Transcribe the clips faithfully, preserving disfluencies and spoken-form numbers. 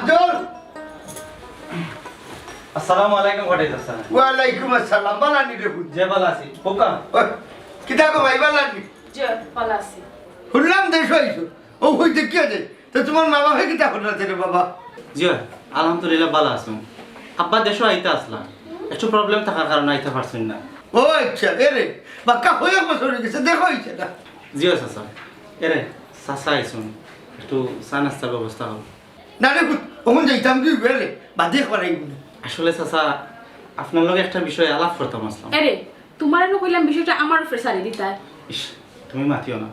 চল। আসসালামু আলাইকুম কটাই চাচা। ওয়ালাইকুম আসসালাম, বালা নি রে পুত? জি বালা আছি। বোকা। ওই, কিতা গো ভাই, বালা নি? জি, বালা আছি। হুনলাম দেশো আইছো। ও হইতে কি আছে? তো তুমার মা বাপে কিতা করলা রে বাবা? জি, আলহামদুলিল্লাহ বালা আছইন। আব্বা দেশো আইতা আছলা, একটু problem থাকার কারণে আইতা পারছইন না। ও আচ্ছা, এরে, বাক্কা কয়েক বছর অই গেছে, দেখা অইছে না। জি চাচা, এরে, চাচা আইছইন, একটু চা নাস্তার ব্যবস্থা করো। না রে পুত, অখন যাইতাম কি অইবো রে? বাদে করাই বলে। আসলে চাচা, আপনার লগে একটা বিষয়ে আলাপ করতাম আছলাম। এরে, তুমারে নু কইলাম বিষয়টা আমার উপরে ছাড়ি দিতায়। ইস, তুমি মাতিও না।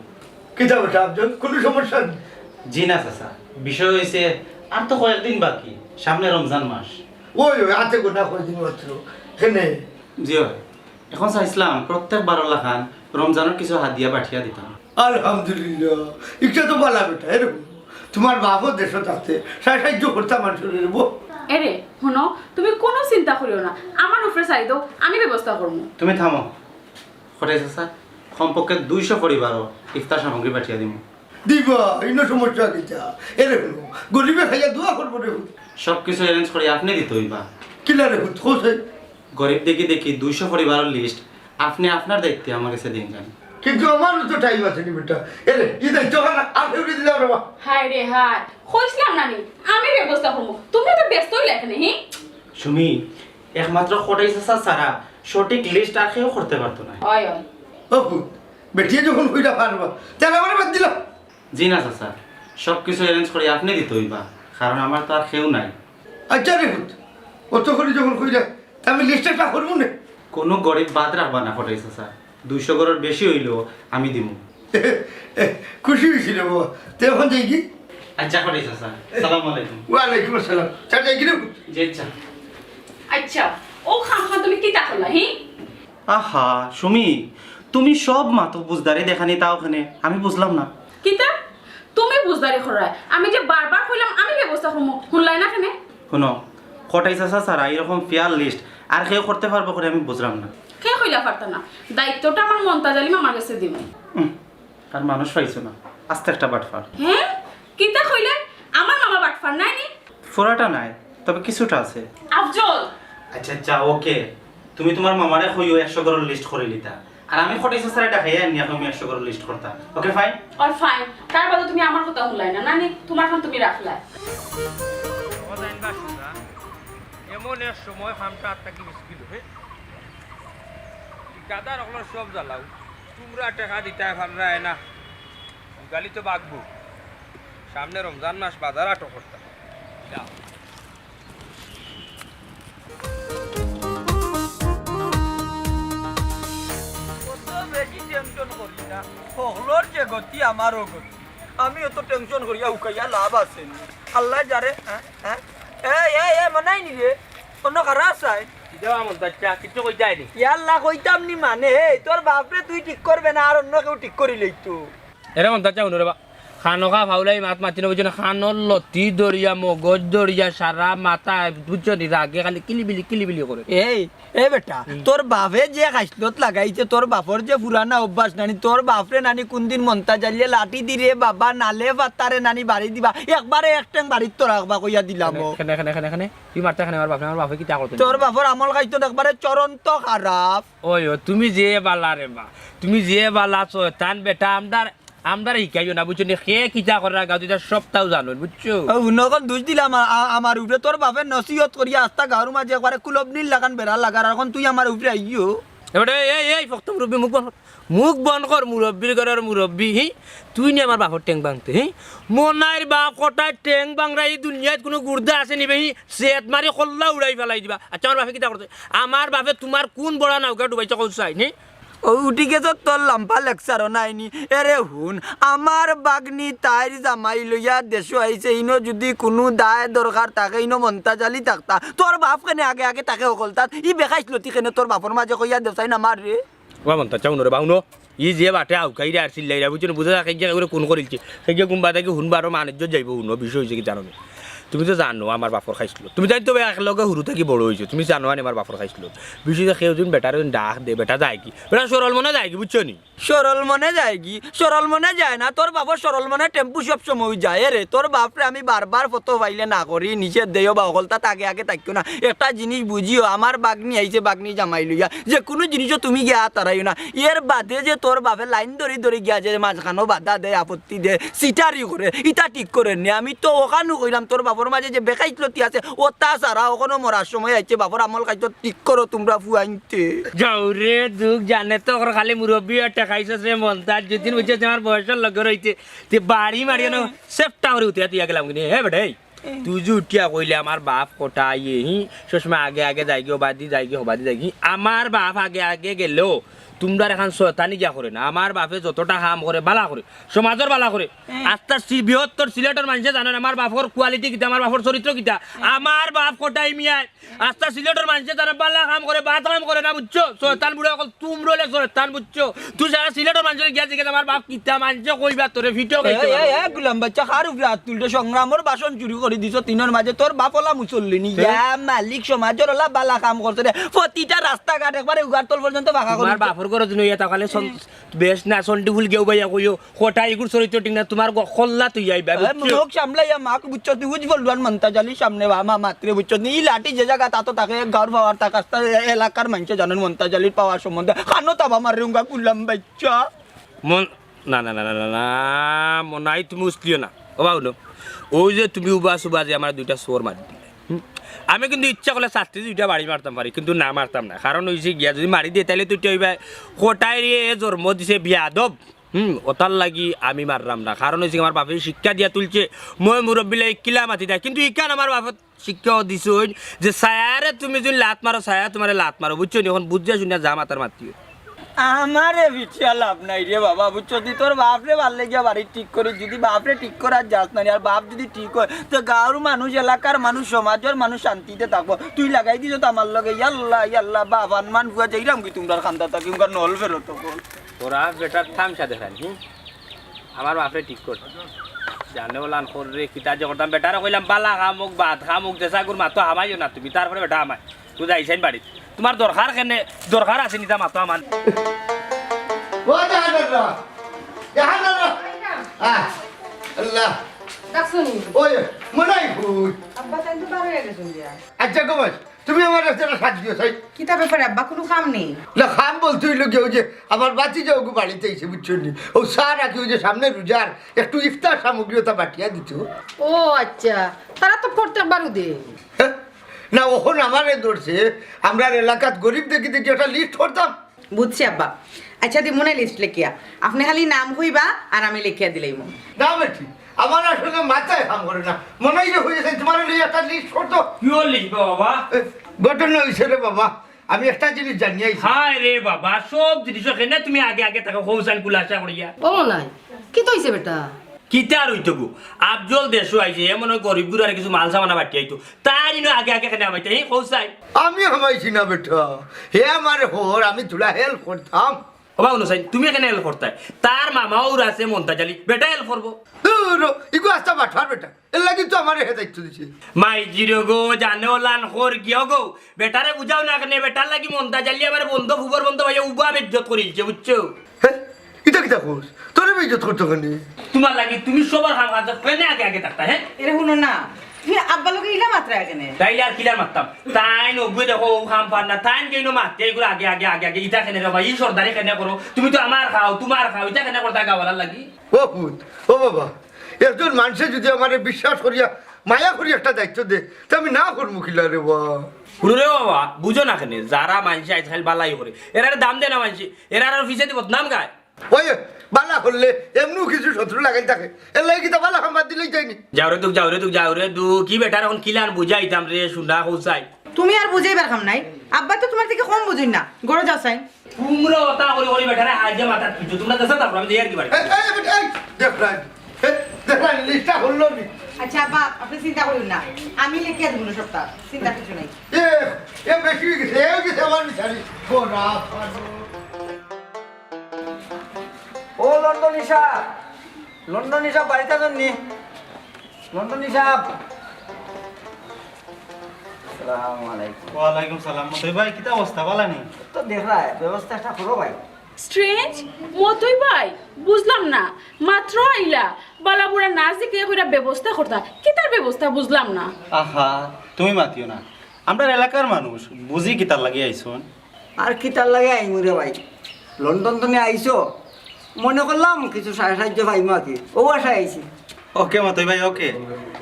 কিতা বেটা আফজল, কুনু সমস্যা নি? জি না চাচা, বিষয় অইছে, আর তো কয়েকদিন বাকি, সামনে রমজান মাস। ওই, ওই, আতে গোনা কয়দিন মাত্র। কেনে? জি অয়। অখন চাইছলাম প্রত্যেক বারর লাখান রমজানর কিছু হাদিয়া পাঠাইয়া দিতাম। আলহামদুলিল্লাহ, ইটা তো বালা বেটা। এরে, তুমার বাপও দেশো থাকতে সা-, সাহায্য করতা মানষরে রে বো। এরে, হুনো, তুমি কুনু চিন্তা করিও না, আমার উপরে ছাড়ি দেও, আমি ব্যবস্থা করমু। তুমি থামো। কটাই চাচা, কমপক্ষে দুইশো পরিবারও ইফতার সামগ্রী পাঠাইয়া দিমু। দিবা, ইনো সমস্যা কিতা? এরে হুনো, গরিবে খাইয়া দোয়া করবো রে পুত। সব কিছু arrange করি আপনে দিতা অইবা। কিলা রে পুত, কও চাই? গরিব দেখি দেখি দুইশো পরিবারর list আপনে আপনার দায়িত্বে আমার গেছে দিন যান। কিন্তু আমারও তো time আছে নি বেটা। এরে, ই দায়িত্ব খান আর কেউরে দিলাম রে বা। হায় রে হায়, কইছলাম না নি, আমি ব্যবস্থা করমু। তুমি তো ব্যস্ত অইলা কেনে, হি? সুমি, একমাত্র কটাই চাচা ছাড়া সঠিক list আর কেউ করতে পারতো না। অয়, অয়। ও পুত, বেটিয়ে যখন কইরা পারবা, তাইলে আমারে বাদ দিলাম। জি না চাচা, সব কিছু arrange করি আপনে দিতা অইবা, কারণ আমার তো আর কেউ নাই। আচ্ছা রে পুত, অত করি যখন কইরা, তে আমি list একটা করমু নে। কুনু গরিব বাদ রাখবা না কটাই চাচা, দুইশো ঘরর বেশি অইলেও আমি দিমু। খুশি অইছি রে বাবা, তে অখন যাইগি? আচ্ছা কটাই চাচা, সালামু আলাইকুম। ওয়ালাইকুম আসসালাম। তে যাইগি রে পুত? জি আচ্ছা। আচ্ছা, অউ খামখা তুমি কিতা করলা, হি? আহা, সুমি, তুমি সব মাতো বুঝদারি দেখানি তাও কেনে, আমি বুঝলাম না। কিতা? তুমি বুঝদারি কররায়? আমি যে বারবার কইলাম আমি ব্যবস্থা করমু, হুনলায় না কেনে? হুনো, কটাই চাচা ছাড়া ইরকম fair list আর কেউ করতে পারবো কেনে আমি বুঝলাম না। কে কইলা পারতা না? দায়িত্বটা আমার মন্তাজ আলী মামার গেছে দিমু। উম, আর মানুষ পাইছো না, আস্তা একটা বাটপার। হে? কিতা কইলে? আমার মামা বাটপার নায় নি? পুরাটা নায়, তবে কিছুটা আছে। আফজল! আচ্ছা, আচ্ছা, ওকে। তুমি তুমার মামারে কইও একশো ঘরর list করিলিতা। আর আমি কটাই চাচারে ডাকাইয়া আনিয়া আমি একশো ঘরর list করতাম। ওকে, fine? ওই fine। তার বাদে তুমি আমার কথা হুনলায় না, নানি? তুমার খান তুমি রাখলায়। ও জানবা সুজা, এমন এক সময় খামটা আত্মা কি মুশকিল, হে? ঠিকাদার অকলর সব জ্বালাও। তুমরা টেকা দিতায় পাররায় না। গালি তো বাগবো। সামনে রমজান মাস, বাজার আটো করতাম। যাও। অত বেশি tension করিস না। হকলর যে গতি, আমারও গতি। আমি অত tension করিয়া হুকাইয়া লাভ আছে নি? আল্লায় যারে, হ্যাঁ, হ্যাঁ? এ, এ, এ, মনাই নি রে? অন্য কারা চাই? কিতা বা মন্তাজ চাচা, কিচ্ছু কইতায় নি? ইয়াল্লা, কইতাম নি মানে, এই তোর বাপরে তুই ঠিক করবে না, আর অন্য কেউ ঠিক করি লইতো। এরে মন্তাজ চাচা, হুনো রে বা, খানোখা ফাউলাই মাত মাতি না বুঝছো না, খানোর লতি ধরিয়া, মগজ ধরিয়া, সারা মাথা, বুঝছো নি, রাগে খালি কিলিবিলি, কিলিবিলি করে। এই, এ বেটা, হুম। তোর বাপে যে খাইছলত লাগাইছে, তোর বাপর যে পুরানা অভ্যাস নানি, তোর বাপরে নানি কুনদিন মন্তাজ আলিয়ে লাঠি দিরে বাবা, নালে ফাত্তারে নানি বাড়ি দিবা, একবারে এক ঠেং বাড়িত তো রাখবা কইয়া দিলাম ও। কেনে, কেনে, কেনে, কেনে? তুই মারতে কেনে আমার বাপরে, আমার বাপে কিতা করতো? তোর বাপর আমল খাইতো একবারে চরন্ত খারাপ। ওই ও, তুমি যে বালা রে বা, তুমি যে বালা শয়তান বেটা, আমরার, আমরারে হিকাইও না, বুঝছো নি? কে কিতা করে গাঁও, তুই তার সবটাও জানো, বুঝছো? ও, হুনো, অখন দুষ দিলাম আ-, আ-, আমার উপরে। তোর বাপে নসিহত করিয়া আস্তা গাঁওর মাঝে একবারে কুলবনির লাখান বেড়া লাগার, আর অখন তুই আমার উপরে আইও। এবারে এই, এই, এই, ফক্ত মুরব্বি মুখ বন্ধ কর। মুখ বন্ধ কর, মুরব্বির ঘরর মুরব্বি, হি? তুই নি আমার বাপর ঠেং ভাঙতে, হি? মনাইর বাপ কটায় ঠেং ভাঙরা, ই দুনিয়াত কুনু গুর্দা আছে নি বে, হি? সেত মারি কল্লা উড়াই ফালাই দিবা। আচ্ছা, আমার বাপে কিতা করছে? আমার বাপে তুমার কুন বড়া নাউকা ডুবাইছে কও চাই, নি? ও উঠি গেছে তোর লাম্বা lecture ও নাই নি। এরে হুন, আমার বাগনি তাইর জামাই লইয়া দেশো আইছে, ইনো যুদি কুনু দায় দরকার থাকে, ইনো মন্তাজ আলী থাকতা। তোর বাপ কেনে আগে আগে থাকে হকলতাত? ই বেখাইছলতি কেনে তোর বাপর মাঝে কইয়া দেও চাই না মার রে? ও মন্তাজ চাচা, হুনো রে বা, হুনো। ই যে বাটে আউকাইরা আর চিল্লাইরা, বুঝছো নি? বুঝা যায়, কেগিয়ে কেউরে খুন করিলছে। কেগিয়ে কুনবা থাকি হুনবা, আরো মানিজ্য যাইবো, হুনো, বিষয় অইছে কিতা জানো নি? তুমি তো জানো আমার বাপর খাইছলত। তুমি তাইন তো একলগে হুরু থাকি বড় অইছো। তুমি জানো আনি আমার বাপর খাইছলত। বিষয়টা কেউ যদি বেটারে ডাক দে, বেটা যায়গি? বেটা সরল মনে যায়গি, বুঝছো নি? সরল মনে যায়গি? সরল মনে যায় না। তোর বাপর সরল মনে টেম্পু সব সময় যায় রে। তোর বাপরে আমি বারবার ফটো পাইলে না করি, নিষেধ দেইও বা অকলতা তাকে আগে থাকিও না। একটা জিনিস বুঝিও, আমার বাগনি আইছে বাগনি জামাই লইয়া, যে কুনু জিনিসও তুমি গিয়া তারাইও না। এর বাদে যে তোর বাপে লাইন ধরি ধরি গিয়া যে মাঝখানো বাধা দেয়, আপত্তি দেয়, সিটারি করে, ইতা ঠিক করে নে। আমি তো অখানউ কইলাম, তোর বাপর মাঝে যে বেখাইছলতি আছে, অতা ছাড়া অখনো মরার সময় আইছে, বাপর আমল খাইতো ঠিক করো তুমরা ফুয়াইন্তে। যাও রে দুখ, জানে তো অখর খালি মুরব্বি আর টেকাইছস রে মন্তাজ, যেদিন বুঝছস আমার বয়সর লগে রইছে, তে বাড়ি মারিয়া না, সেফটা করে উঠিয়া দিয়া গেলাম কিনে, হে বেটা, এই। তুই যে উঠিয়া কইলে আমার বাপ কটাই, হি, সবসময় আগে আগে যায়গি, হবাদি যায়গি, হবাদি যায়গি। আমার বাপ আগে আগে গেলেও তুমরার এখান শয়তানি গিয়া করে না। আমার বাপে যতটা কাম করে, বালা করে, সমাজর বালা করে। আস্তা সি-, বৃহত্তর সিলেটর মানষে জানইন আমার বাপর কোয়ালিটি কিতা, আমার বাপর চরিত্র কিতা। আমার বাপ কটাই মিয়ায় আস্তা সিলেটর মানষে জানইন বালা কাম করে, বাদ কাম করে না, বুঝছো? শয়তান বুড়া অকল তুমরা অইলে শয়তান, বুঝছো? তুই সারা সিলেটর মানষরে গিয়া জিজ্ঞেস, আমার বাপ কিতা মানষে কইবা তোরে ফিটো এ, খাইতে এ, পারবো। এ, গুলাম বাচ্চা, কার উপরে আত তুলতে? সংগ্রামর বাসন চুরি করি দিছো তিনর মাঝে, তোর বাপ অলা মুসল্লি নি? ইয়া মালিক, সমাজর অলা বালা কাম করছে রে। প্রতিটা রাস্তাঘাট একবারে উগারতল পর্যন্ত ফাঁকা করি তোমার দিছো। বাপর ঘরো দিন ইয়া তাকালে সন-, বেশ না, সন্ডি ফুল গেউ বাইয়া কইও, কটা ইগুর চরিত্র ঠিক না, তোমার গ-, কল্লা তুই আইবা, এ, বুঝছো? মুখ সামলাইয়া মাক, বুঝছো? তুই উজ বললুয়ান মন্তাজ আলীর সামনে বা মা মাত্রে, বুঝছো? নি লাঠি যে জায়গা তা তো তাকে গাঁওর পাওয়ার তা কাস্তা এ-, এলাকার মানষে জানইন মন্তাজ আলীর পাওয়ার সম্বন্ধে। কানো তাবা মাররে উঙ্গা গুলাম বাচ্চা। মন-, না, না, না, না, না, না, মনাই তুমি উছলিও না। ও বাবু, ও যে তুমি উবা সুবা যে আমার দুইটা চড় মারি দিলে, হুম? আমি কিন্তু ইচ্ছা করলে ছাত্রী দুইটা বাড়ি মারতাম পারি, কিন্তু না মারতাম না। কারণ অইছে গিয়া যদি মারি দেই, তাইলে তো ইটা অইবা কটাই রে জন্ম দিছে বিয়াদব। হুম, ওটার লাগি আমি মাররাম না। কারণ অইছে আমার বাপে শিক্ষা দিয়া তুলছে, মই মুরব্বিলে কিলা মাতি দেয়, কিন্তু ইখান আমার বাপে শিক্ষাও দিছইন যে ছায়ারে তুমি যদি লাত মারো, ছায়া তোমারে লাত মারো, বুঝছো নি? অখন বুঝিয়া শুনিয়া যা মাতার মাতিও। আমারে পিটিয়া লাভ নাই রে বাবা, বুঝছো নি? তোর বাপরে ভালা লাগিয়া বাড়ি ঠিক করি, যদি বাপরে ঠিক করার যাস না নি, আর বাপ যদি ঠিক অয়, তো গাঁওর মানুষ, এলাকার মানুষ, সমাজর মানুষ শান্তিতে থাকবো। তুই লাগাই দিছস তো আমার লগে, ইয়াল্লা, ইয়াল্লা, বাপ আনমান ফুয়া যাইরাম কি তুমরার কান্দা থাকি, উঙ্গার নল ফেরত অকল। তোরা বেটার থামসা দেখান, হুম? আমার বাপরে ঠিক কর। জানে ওলান কর রে, কিতা যে করতাম, বেটারে কইলাম, বালা কাম অউক, বাদ কাম অউক, যেছা গুর মাতো হামাইও না তুমি, তারপরে বেটা হামায়। তুই যাইছাইন বাড়িত। তোমার দরকার কেনে, দরকার আছে নি তা মাতো হামান। ও জাহানারা, জাহানারা। আহ, আল্লাহ। ডাকছো নি? ওই, মনাই কই? আব্বা, তাইন তো বার অইয়া গেছইন গিয়া। আচ্ছা, গো ভাই, তুমি আমার একটা সাথ দিও, চাই। কিতা ব্যাপারে আব্বা, কুনু কাম নি? না, কাম বলতে অইলো কি, ওই যে আমার ভাতিজা ওগু বাড়িত আইছে, বুঝছো নি? ও চা রাখি, ওই যে সামনে রোজার একটু ইফতার সামগ্রী ওটা বাটিয়া দিত। ও আচ্ছা, তারা তো প্রত্যেকবারউ দে। হ্যাঁ? না, অখন আমারে ধরছে, আমরার এলাকাত গরিব দেখি দেখি একটা লিস্ট করতাম। বুঝছি আব্বা। আচ্ছা, দিমুনে লিস্ট লেখিয়া। আপনে খালি নাম কইবা আর আমি লেখিয়া দিলাইমু। না বেটি, আমার আসলে মাথায় কাম করে না। মনে অয় যে অইছে তোমার লইয়া একটা লিস্ট করতো। কিওর লিস্ট বাবা? এ, ঘটনা অইছে রে বাবা, আমি একটা জিনিস জানি আইছি। হায় রে বাবা, সব জিনিস কেনে তুমি আগে আগে থাকো, কও চাইন খুলাসা করিয়া। ও মনাই, কিতা অইছে বেটা? কিতা আর অইতো গো, আফজল দেশো আইছে, এ মনে অয় গরিব গুরারে কিছু মাল সামানা বাটিয়া আইতো। তাইন ইনো আগে আগে কেনে হামাইতা, হি, কও চাইন? আমি হামাইছি না বেটা, হে আমারে কর, আমি থুড়া হেল্প করতাম। ও বা হুনো চাইন, তুমি কেনে হেল্প করতায়? তার মামা অউর আছে মন্তাজ আলী, বেটা হেল্প করবো। ধুর, ইগু আস্তা বাটপার বেটা, এর লাগি তো আমারে হে দায়িত্ব দিছে। মাইজিরো গো, জানে ওলান কর গিয়া গো, বেটারে বুঝাও না কেনে, বেটার লাগি মন্তাজ আলী আমার বন্ধ, ফুবর বন্ধ ভাইয়া উবা বেইজ্জত করিলছে, বুঝছো? হে? ইটা কিতা কস? তোরে বেইজ্জত করতো কেনে? তোমার লাগি, তুমি সবার কাম কাজ কেনে আগে আগে থাকতা, হে? এরে হুনো না, তুমি আব্বার লগে ইলা মাতরায় কেনে? তাইলে আর কিলার মাততাম? তাইন ওগুয়ে দেখো, ও কাম পার না, তাইন কেন মাততে, এগুলো আগে, আগে, আগে, আগে, ইটা কেনে রে বাবা, ই সর্দারি কেনে করো? তুমি তো আমার খাও, তোমার খাও, ইটা কেনে করতা গাওয়ালার লাগি? ও পুত, ও বাবা, একজন মানষে যদি আমারে বিশ্বাস করিয়া, মায়া করি একটা দায়িত্ব দে, তে আমি না করমু কিলা রে বা? হুনো রে বাবা, বুঝো না কেনে, যারা মানষে আজকাল বালাই করে, এরারে দাম দেয় না মানষে, এরার পিছেদি বদনাম গায়। ওই, বালা করলে এমনেউ কিছু শত্রু লাগাইল থাকে। এর লাগি কিতা বালা কাম বাদ দিলেই যায়নি? যাও রে দুখ, যাও রে দুখ, যাও রে দুখ। কি বেটার অখন কিলান বুঝাইতাম রে, শুনা কও চাইন। তুমি আর বুঝাইবার কাম নাই। আব্বা তো তোমার থাকি কম বুঝইন না। ঘরো যাও চাইন। তুমরা ওটা করি করি বেটারে আইজে মাথাত তুলছো। তুমরা দেশো থাকো, আমি যাই আর কি বাড়ি। এই, এই, এই, এই, দেখলাম। এই, দেখলাম, লিস্টটা হলো নি? আচ্ছা, আব্বা, আপনে চিন্তা করিয়েন না। আমি লেখিয়া দিমু সবটা। চিন্তা কিছু নাই। এ, এ বেশি অই গেছে, এ অই গেছে আমার বিচারি। ও না, ও লন্ডনী সাব, লন্ডনী সাব বাড়িত আছইন নি? লন্ডনী সাব, আসসালামু আলাইকুম। ওয়ালাইকুম সালাম। মতই ভাই, কিতা অবস্থা, বালা নি? তো দেখরায়, ব্যবস্থা একটা করো ভাই। স্ট্রেঞ্জ, মতই ভাই, বুঝলাম না। মাত্র আইলা, বালা বুরা না জিকাইয়া কইরা ব্যবস্থা করতা। কিতার ব্যবস্থা বুঝলাম না। আহা, তুমি মাতিও না। আমরার এলাকার মানুষ, বুঝি কিতার লাগি আইছইন। আর কিতার লাগি আইমু রে ভাই? লন্ডন থনে আইছো, মনে করলাম কিছু সাহায্য পাইমু আর কি, অউ আশায় আইছি। ওকে মতই ভাই, ওকে।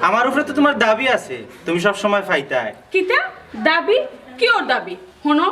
আমার উপরে তো তুমার দাবি আছে, তুমি সব সময় পাইতায়। কিতা? দাবি? কিওর দাবি? হুনো,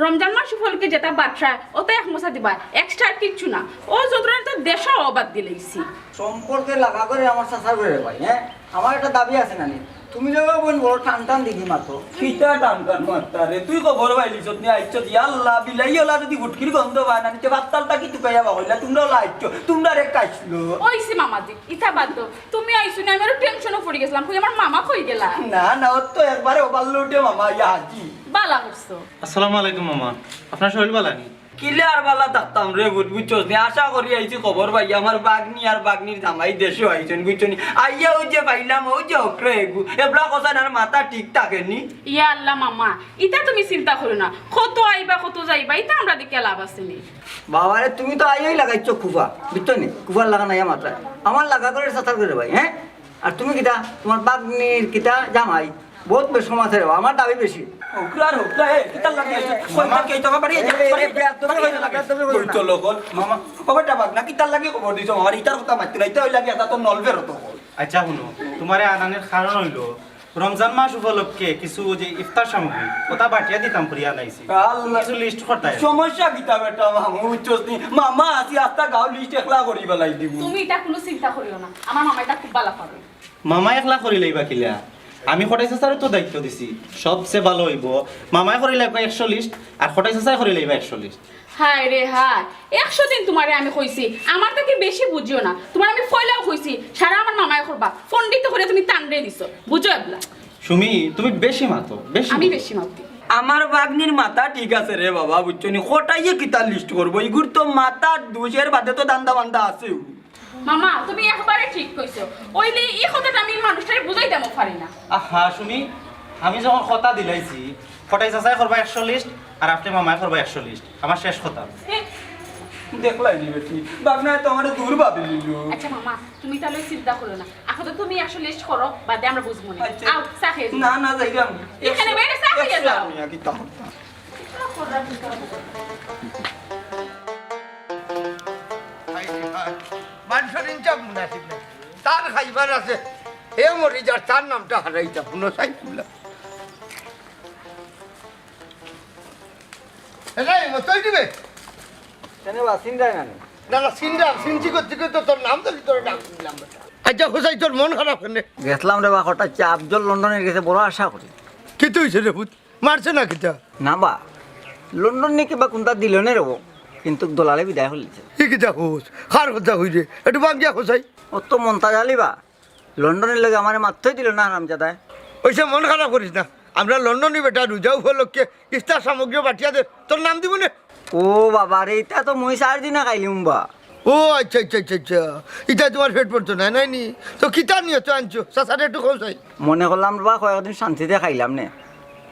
রমজান মাস উপলক্ষে যেটা বাটরা, ওটা এক মশা দিবা, এক্সট্রা কিচ্ছু না। ও যন্ত্রণা তো দেশও বাদ দিলাইছি। সম্পর্কে লাগা করে আমার চাচার ঘরে ভাই, হ্যাঁ? আমার একটা দাবি আছে নানি, তুমি যাবে বোন বড় টান টান দিবি মাতো। কিতা টান টান মারতা রে? তুই খবর পাইলিছত নি আইছত? ইয়াল্লা, বিলাই ওলা যদি গুটকির গন্ধ পায় না, নিতে বাত্তালটা কি তুকাইয়া বা কইলা? তোমরা ওলা আইছো, তোমরা রে কাইছলো। ওইছে মামাজি, ইতা বাদ দাও। তুমি আইছো না, আমি আরো টেনশনও পড়ি গেছিলাম। কই আমার মামা কই গেলা? না, না, ওর তো একবারে ওভারলোডে মামা, ইয়া হাজি। বালা করছো। আসসালামু আলাইকুম মামা, আপনার শরীর বালা নি? কিলে আর বালা থাকতাম রে, বুঝ-, বুঝছস নি? আশা করি আইছি খবর পাই, আমার বাগনি আর বাগনির জামাই দেশো আইছইন, বুঝছো নি? আইয়া ওই যে পাইলাম, ওই যে হকরে এগু, এবলা কথা না, মাথা ঠিক থাকে নি। ইয়া আল্লাহ মামা, ইতা তুমি চিন্তা করিও না, কত আইবা, কত যাইবা, ইতা আমরা দেখিয়া লাভ আছে নি। বাবারে, তুমি তো আইয়াই লাগাইছো কুফা, বুঝছো নি? কুফার লাগা নাই আমার তাই। আমার লাগা করে সাঁতার করে ভাই, হ্যাঁ? আর তুমি কিতা, তোমার বাগনির কিতা জামাই, বহুত বেশ সমাজে রে, আমার দাবি বেশি। হকরা আর হকরা, এ, কিতার লাগি আইছো? কই থাকি এই তোমার বাড়ি? এই যে, এই, বাড়ি এই, বেয়াদবি বাড়ি কইরা লাগা, লাগা, বেয়াদবি কইরা তো লাগা। লোক। মামা, খবরটা বাগ না, কিতার লাগি খবর দিছো? আমার ইতার কথা মাততে না, ইতা ওই লাগি এটা তো নলবের তো। আচ্ছা, হুনো, তোমারে আনানির কারণ অইলো, রমজান মাস উপলক্ষে কিছু যে ইফতার সামগ্রী, ওটা বাটিয়া দিতাম করিয়া আনাইছি। আল্লাহ। কিছু লিস্ট করতায়। সমস্যা কিতা বেটা, মামু, বুঝছস নি? মামা আছি, আস্তা গাঁও লিস্ট একলা করি বেলাই দিব। তুমি ইতা কুনু চিন্তা করিও না, আমার মামা ইতা খুব বালা পারে। মামা একলা করি লাইবা কিলা? আমি কটাই চাচারে তো দায়িত্ব দিছি, সবচেয়ে ভালো অইবো। মামায় করি লাইবা একশো লিস্ট, আর কটাই চাচায় করি লাইবা একশো লিস্ট। হায় রে হায়, একশো দিন তোমারে আমি কইছি, আমার থাকি বেশি বুঝিও না। তোমারে আমি পয়লাও কইছি, সারা আমার মামায় করবা। পণ্ডিত করে তুমি তানরে দিছো, বুঝো এবলা। সুমি, তুমি বেশি মাতো, বেশি আমি মাতো। বেশি মাতি। আমার বাগনির মাথা ঠিক আছে রে বাবা, বুঝছো নি? কটাইয়ে কিতা লিস্ট করবো? ইগুর তো মাথার দুষের বাদে তো দান্দা বান্দা আছে। মামা, তুমি একবারে ঠিক কইছো। অইলে ই কথাটা আমি মানুষটারে বুঝাইতামও পারি না। আহা, সুমি, আমি যখন কথা দিলাইছি, কটাই চাচায় করবা একশো লিস্ট, আর আপনি মামায় করবা একশো লিস্ট। আমার শেষ কথা। এ, দেখলাই নি বেটি, বাগনায় তো আমারে দূর ভাবি লিল। আচ্ছা মামা, তুমি তাইলে চিন্তা করো না। আপাতত তুমি একশো লিস্ট করো, বাদে আমরা বুঝমু নে। আচ্ছা। আও, চা খাইয়া যাও। না, না, যাইরাম। এখানে বাইরে চা খাইয়া যাও। একশো আমি আগে তাহলে। হায় রে হায়, মানুষর ইনসাফ মুনাসিব নাই। তার খাইবার আছে, হে মরি যার, তার নামটা হারাইতা, হুনো সাইফুল্লাহ। এ নাই, ও তৈ দিবে। কেনে বা, চিন্তায় না নি? না, না, চিন্তা, চিন্তি করতে করতে তোর নাম তো ভিতরে ডাক দিলাম বেটা। আচ্ছা, হোসাই, তোর মন খারাপ কেনে? গেছলাম রে বা, কটাই চাপ জল লন্ডনের গেছে, বড় আশা করি। কিতা অইছে রে পুত? মারছে না কিতা? না বা, লন্ডন নি কিবা কুনতা দিল নে রে বা, কিন্তু দলালে বিদায় করিলিছে। ই কিতা কস? কার কথা কই রে? একটু বাঙ্গিয়া কসাই। ও তো মন্তাজ আলী বা, লন্ডনের লগে আমারে মাততেই দিল না হারামজাদায়। অইছে, মন খারাপ করিস না, আমরা লন্ডনি বেটা রোজা উপলক্ষে ইফতার সামগ্রী বাটিয়া দে, তোর নাম দিব নে। ও বাবা রে, ইতা তো মুই চাইর দিনে খাইলিমু বা। ও আচ্ছা, আচ্ছা, আচ্ছা, আচ্ছা। ইতা তোমার পেট ভরতো না, নাই নি? তো কিতা নিয়তে আনছো? চাচারে একটু কও চাই। মনে করলাম বা কয়েকদিন শান্তিতে খাইলাম নে।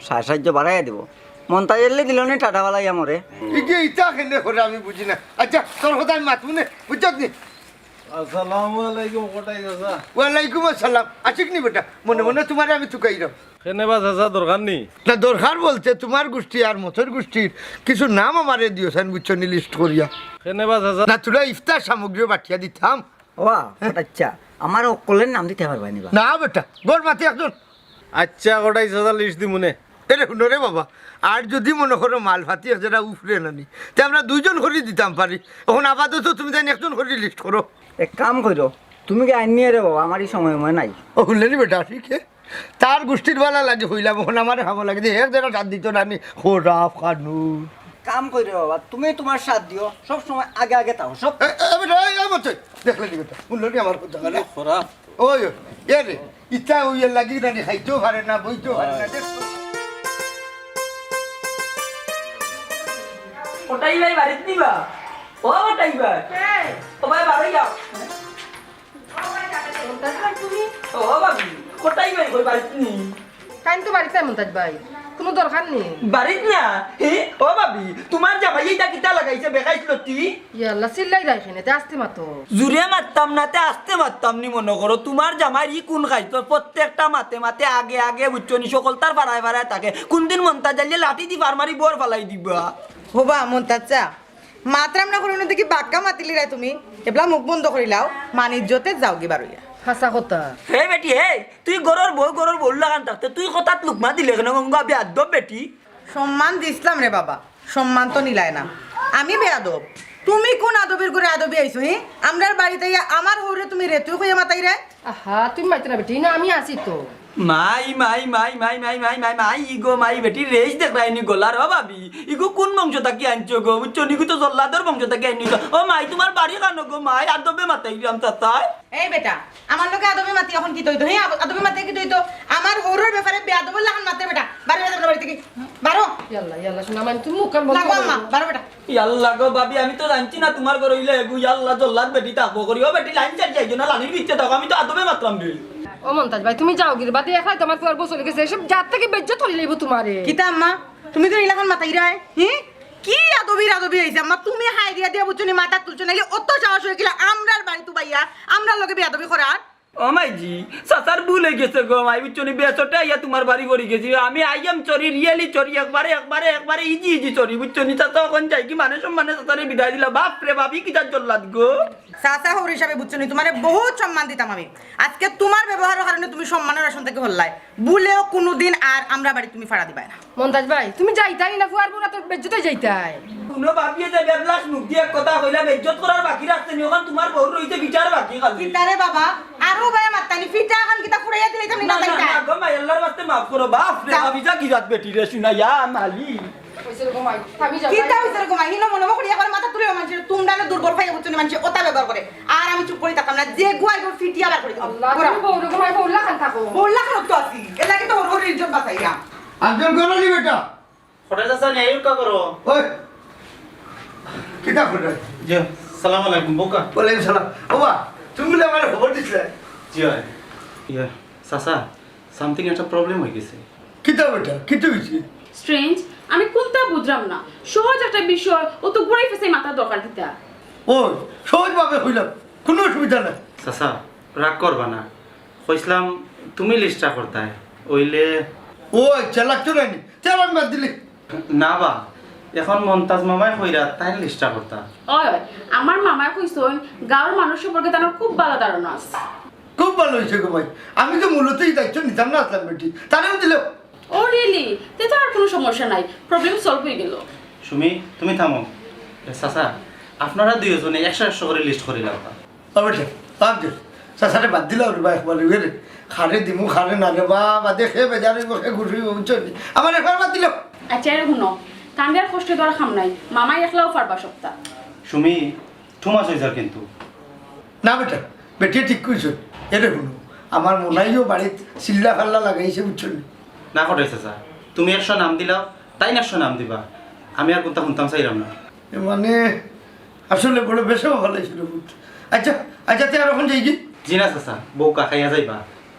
সার সাহায্য বাড়াইয়া দিব। মন্তাজ আলীয়ে দিল নে টাটা বালাই আমারে। ইগে ইতা কেনে করে আমি বুঝি না। আচ্ছা, তোর কথা আমি মাতমু নে, বুঝছত নি? আসসালামু আলাইকুম, কটাই চাচা। ওয়ালাইকুম আসসালাম। আশিক নি বেটা? মনে মনে তোমারে আমি তুকাইরাম। কেনে বা চাচা, দরকার নি? না, দরকার বলতে তোমার গুষ্টি আর মতর গুষ্টির কিছু নাম আমারে দিও চাইন, বুঝছো নি, লিস্ট করিয়া। কেনে বা চাচা? না, তোরা ইফতার সামগ্রী বাটিয়া দিতাম। ওয়া, আচ্ছা, আমার হকলের নাম দিতে পারবায় নি বা? না বেটা, গড় মাতি একজন। আচ্ছা, কটাই চাচা, লিস্ট দিমু নে। এরে হুনো রে বাবা, আর যদি মনে করো মাল ফাতি এক যেটা উফরে নানি, তে আমরা দুইজন করি দিতাম পারি। এখন আপাতত তুমি তাইন একজন করি লিস্ট করো। এক কাম করো, তুমি কি আইন নিয়ে রে বাবা, আমার এই সময় ময় নাই। ও হুনলে নি বেটা, ঠিক আছে? তার গুষ্টির বালা লাগে হইলাম, এখন আমার খাবো লাগে যে এক যেটা সাথ দিত নানি, খোরাফ খানু। কাম করো বাবা, তুমি তোমার সাথ দিও, সব সময় আগে আগে থাকো, সব। এ, এ, বেটা, এই, এই মতে, দেখলে নি বেটা, হুনলে নি আমার কথা, মানে? খোরাফ। ওই, ওই, এ রে, ইচ্ছা ওই এর লাগি না রে, খাইতেও পারে না, বইতেও পারে না, দেখছো? কটাই ভাই বাড়িত নি বা? ও কটাই ভাই। কে? ও ভাই, বাড়ি যাও। ও ভাই, কাকে বলতে চাও তুমি? ও ভাবি, কটাই ভাই, ওই বাড়িত নি? কাইন তো বাড়িত নাই মন্তাজ ভাই, কুনু দরকার নি। বাড়িত না? হে, ও ভাবি, তুমার জামাই ইটা কিতা লাগাইছে বেকাইছ লতি? ইয়াল্লা, চিল্লাইরায় কেনে, তে আস্তে মাতো। জুরে মাততাম না, তে আস্তে মাততাম নি মনো করো। তুমার জামাইর ই কুন খাইতো, প্রত্যেকটা মাতে মাতে আগে আগে বুঝছো নি, হকলতার ফাড়ায় ফাড়ায় থাকে। কুনদিন মন্তাজ আইলে লাঠি দি ফাড় মারি বর ফালাই দিবা। হবা মন্তাজ চা, মাতরাম না করি না দেখি বাক্কা মাতিলিরায় তুমি। এবলা মুখ বন্ধ করিলাও, মান ইজ্জতে যাওগি বারইয়া। হাছা কথা। হে বেটি, হে, তুই ঘরর বউ, ঘরর বউর লাখান থাকতে তুই কথাত লুকমা দিলে কেনে গো, বেয়াদব বেটি? সম্মান দিছলাম রে বাবা, সম্মান তো নিলায় না। আমি বেয়াদব? তুমি কুন আদবির ঘরে আদবি আইছো, হি? আমরার বাড়িত আইয়া আমার হউরে তুমি রে তুই কইয়া মাতাইরায়? আহা, তুমি মাতিও না বেটি, না আমি আছি তো। মাই, মাই, মাই, মাই, মাই, মাই, মাই, মাই, ইগো মাই বেটি রেশ দেখরায়নি গলার, ও ভাবি, ইগো কুন বংশ থাকি আনছো গো, বুঝছো নি? ইগো তো জল্লাদর বংশ থাকি আনছো। ও মাই, তুমার বাড়ি কানো গো মাই, আদবে মাতাইরাম চাচায়। এই বেটা, আমার লগে আদবে মাতি অখন কিতা অইতো? হে, আদবে মাতি কিতা অইতো? আমার হউরর ব্যাপারে বেয়াদবর লাখান মাতে বেটা। বারো বেটা, বাড়ি থাকি। বারো। ইয়াল্লা, ইয়াল্লা, শোনা, মানে তুমি মুখ কান বন্ধ না গো করো। আম্মা, বারো বেটা। ইয়াল্লা গো ভাবি, আমি তো জানছি না তুমার ঘরো ইলা এগু, ইয়াল্লা জল্লাদ বেটি থাকবো করি। ও বেটি লাইন ছাড়ি যাইও না, লাইনর ভিতরে থাকো, আমি তো আদবে মাতরাম রে। ও মন্তাজ ভাই, তুমি যাওগি রে, বাদে একলাই তুমার ফুয়ার বউ চলি গেছে, এসব জাত থাকি বেইজ্জত করি লাইবো তুমারে। কিতা আম্মা, তুমি তো ইলাখান মাতাইরায়, হি? কি আদবির আদবি অইছে আম্মা, তুমি হায় দিয়া দিয়া বুঝছো নি, মাথা তুলছো, নাইলে অত সাহস অইগেলে আমরার বাড়িত আইয়া আমরার লগে বেয়াদবি করার। ও মাইজি, চাচার ভুল অইগেছে গো মাই, বুঝছো নি? বেসতে আইয়া তুমার বাড়ি পড়ি গেছি। আমি I am sorry, really sorry, একবারে, একবারে, একবারে easy, easy sorry, বুঝছো নি? চাচা অখন যাইগি, মানে সম্মানে চাচারে বিদায় দিলা। বাপ রে বাপ, ই কিতা জল্লাদ গো। চাচা হউর হিসাবে বুঝছো নি, তুমারে বহুত সম্মান দিতাম আমি। আজকে তুমার ব্যবহারর কারণে তুমি সম্মানর আসন থাকি হরলায়। ভুলেও কুনুদিন আর আমরার বাড়িত তুমি ফাড়া দিবায় না। মন্তাজ ভাই, তুমি যাইতায় না, ফুয়ার বউর আতো বেইজ্জত অই যাইতায়। হুনো ভাবিয়ে যে বেবলাস মুখ দিয়া এক কথা কইলা, বেইজ্জত করার বাকি রাখছে নি, অখন তুমার বউর রইছে ফিটার বাকি খালি। কিতা রে বাবা, আরো বায়া মাততায় নি, ফিটা অখন কিতা ফুড়াইয়া দিলে তুমি না, না, না, যাইতায়? না গো মাই, আল্লার ওয়াস্তে মাফ করো, বাপ রে, যাও। ভাবি যা কি জাত বেটি রে, শুনা, ইয়া মালি। অইছে রে গো মাই, আমি যাই। কিতা অইছে রে গো মাই? হিনো মনো করি একবার মাথা তুলে মানষে, তুমরারে দুর্বল পাইয়া বুঝছো নি, মানষে ওতা ব্যবহার করে। আর আমি চুপ করি থাকতাম না, যে গুয়াই গো ফিটিয়া বার করি দিতাম। আল্লাহ, ঘুরো। তুমি বউর গো মাই, বউর লাখান থাকো। বউর লাখান তো আছি, এর লাগি তো হউর হউর ইজ্জত বাঁচাইয়া। আঙ্কেল, ঘরো নি বেটা? কটা চাচা নিয়ে ইউকা করো? ওই, কিতা করে? জি, সালাম আলাইকুম, বউকা। ওয়ালাইকুম সালাম। ওবা, তুমি বলে আমার খবর দিছিলে? জি অয়। ইয়া, চাচা, something একটা problem অই গেছে। কিতা বেটা? কিতা অইছে? Strange, আমি কুনতা বুঝরাম না। সহজ একটা বিষয়, অত ঘুরাই ফেসাই মাতার দরকার কিতা? ও, সহজভাবে কইলাম, কুনু অসুবিধা নাই। চাচা, রাগ করবা না। কইছলাম, তুমি list টা করতায়, অইলে ও আচ্ছা, লাগতো না নি? তে আমি বাদ দিলি। না বা, অখন মন্তাজ মামায় কইরা, তাইন list টা করতা। অয়, অয়, আমার মামায় কইছইন, গাঁওর মানুষ সম্পর্কে তান খুব ভালা ধারণা আছে। খুব ভালা অইছে গো ভাই, আমি তো মূলত ই দায়িত্ব নিতাম না আছলাম বেটি, তারেও দিলে। ও really? তে তো আর কুনু সমস্যা নাই, problem solve অই গেল। সুমি, তুমি থামো। এ, চাচা, আপনারা দুইওজনে একশো একশো করি list করিলাও। ও বেটা, বাদ দে। চাচারে বাদ দিলাও রে বা একবারে, ওই রে। কারে দিমু, কারে না রে বা, বাদে কে বেজার অইবো, কে খুশি অইবো, বুঝছো নি? আমার একবার বাদ দিলাও। আচ্ছা, এরে হুনো, কান্দিয়া কষ্ট দেওয়ার কাম নাই। মামা একলাও পারবা সবটা। সুমি, too much অইযার কিন্তু। না বেটা, বেটিয়ে ঠিক কইছে। এরে হুনো, আমার মনাইও বাড়িত চিল্লা ফাল্লা লাগাইছে, বুঝছো নি? না কটাই চাচা, তুমি একশো নাম দিলাও, তাইন একশো নাম দিবা। আমি আর কুনতা হুনতাম চাইরাম না। এ মানে, আসলে বড় বেশাও ফালাইছিল বুট। আচ্ছা, আচ্ছা, তে আর অখন যাইগি? জি না চাচা, বউকা খাইয়া যাইবা।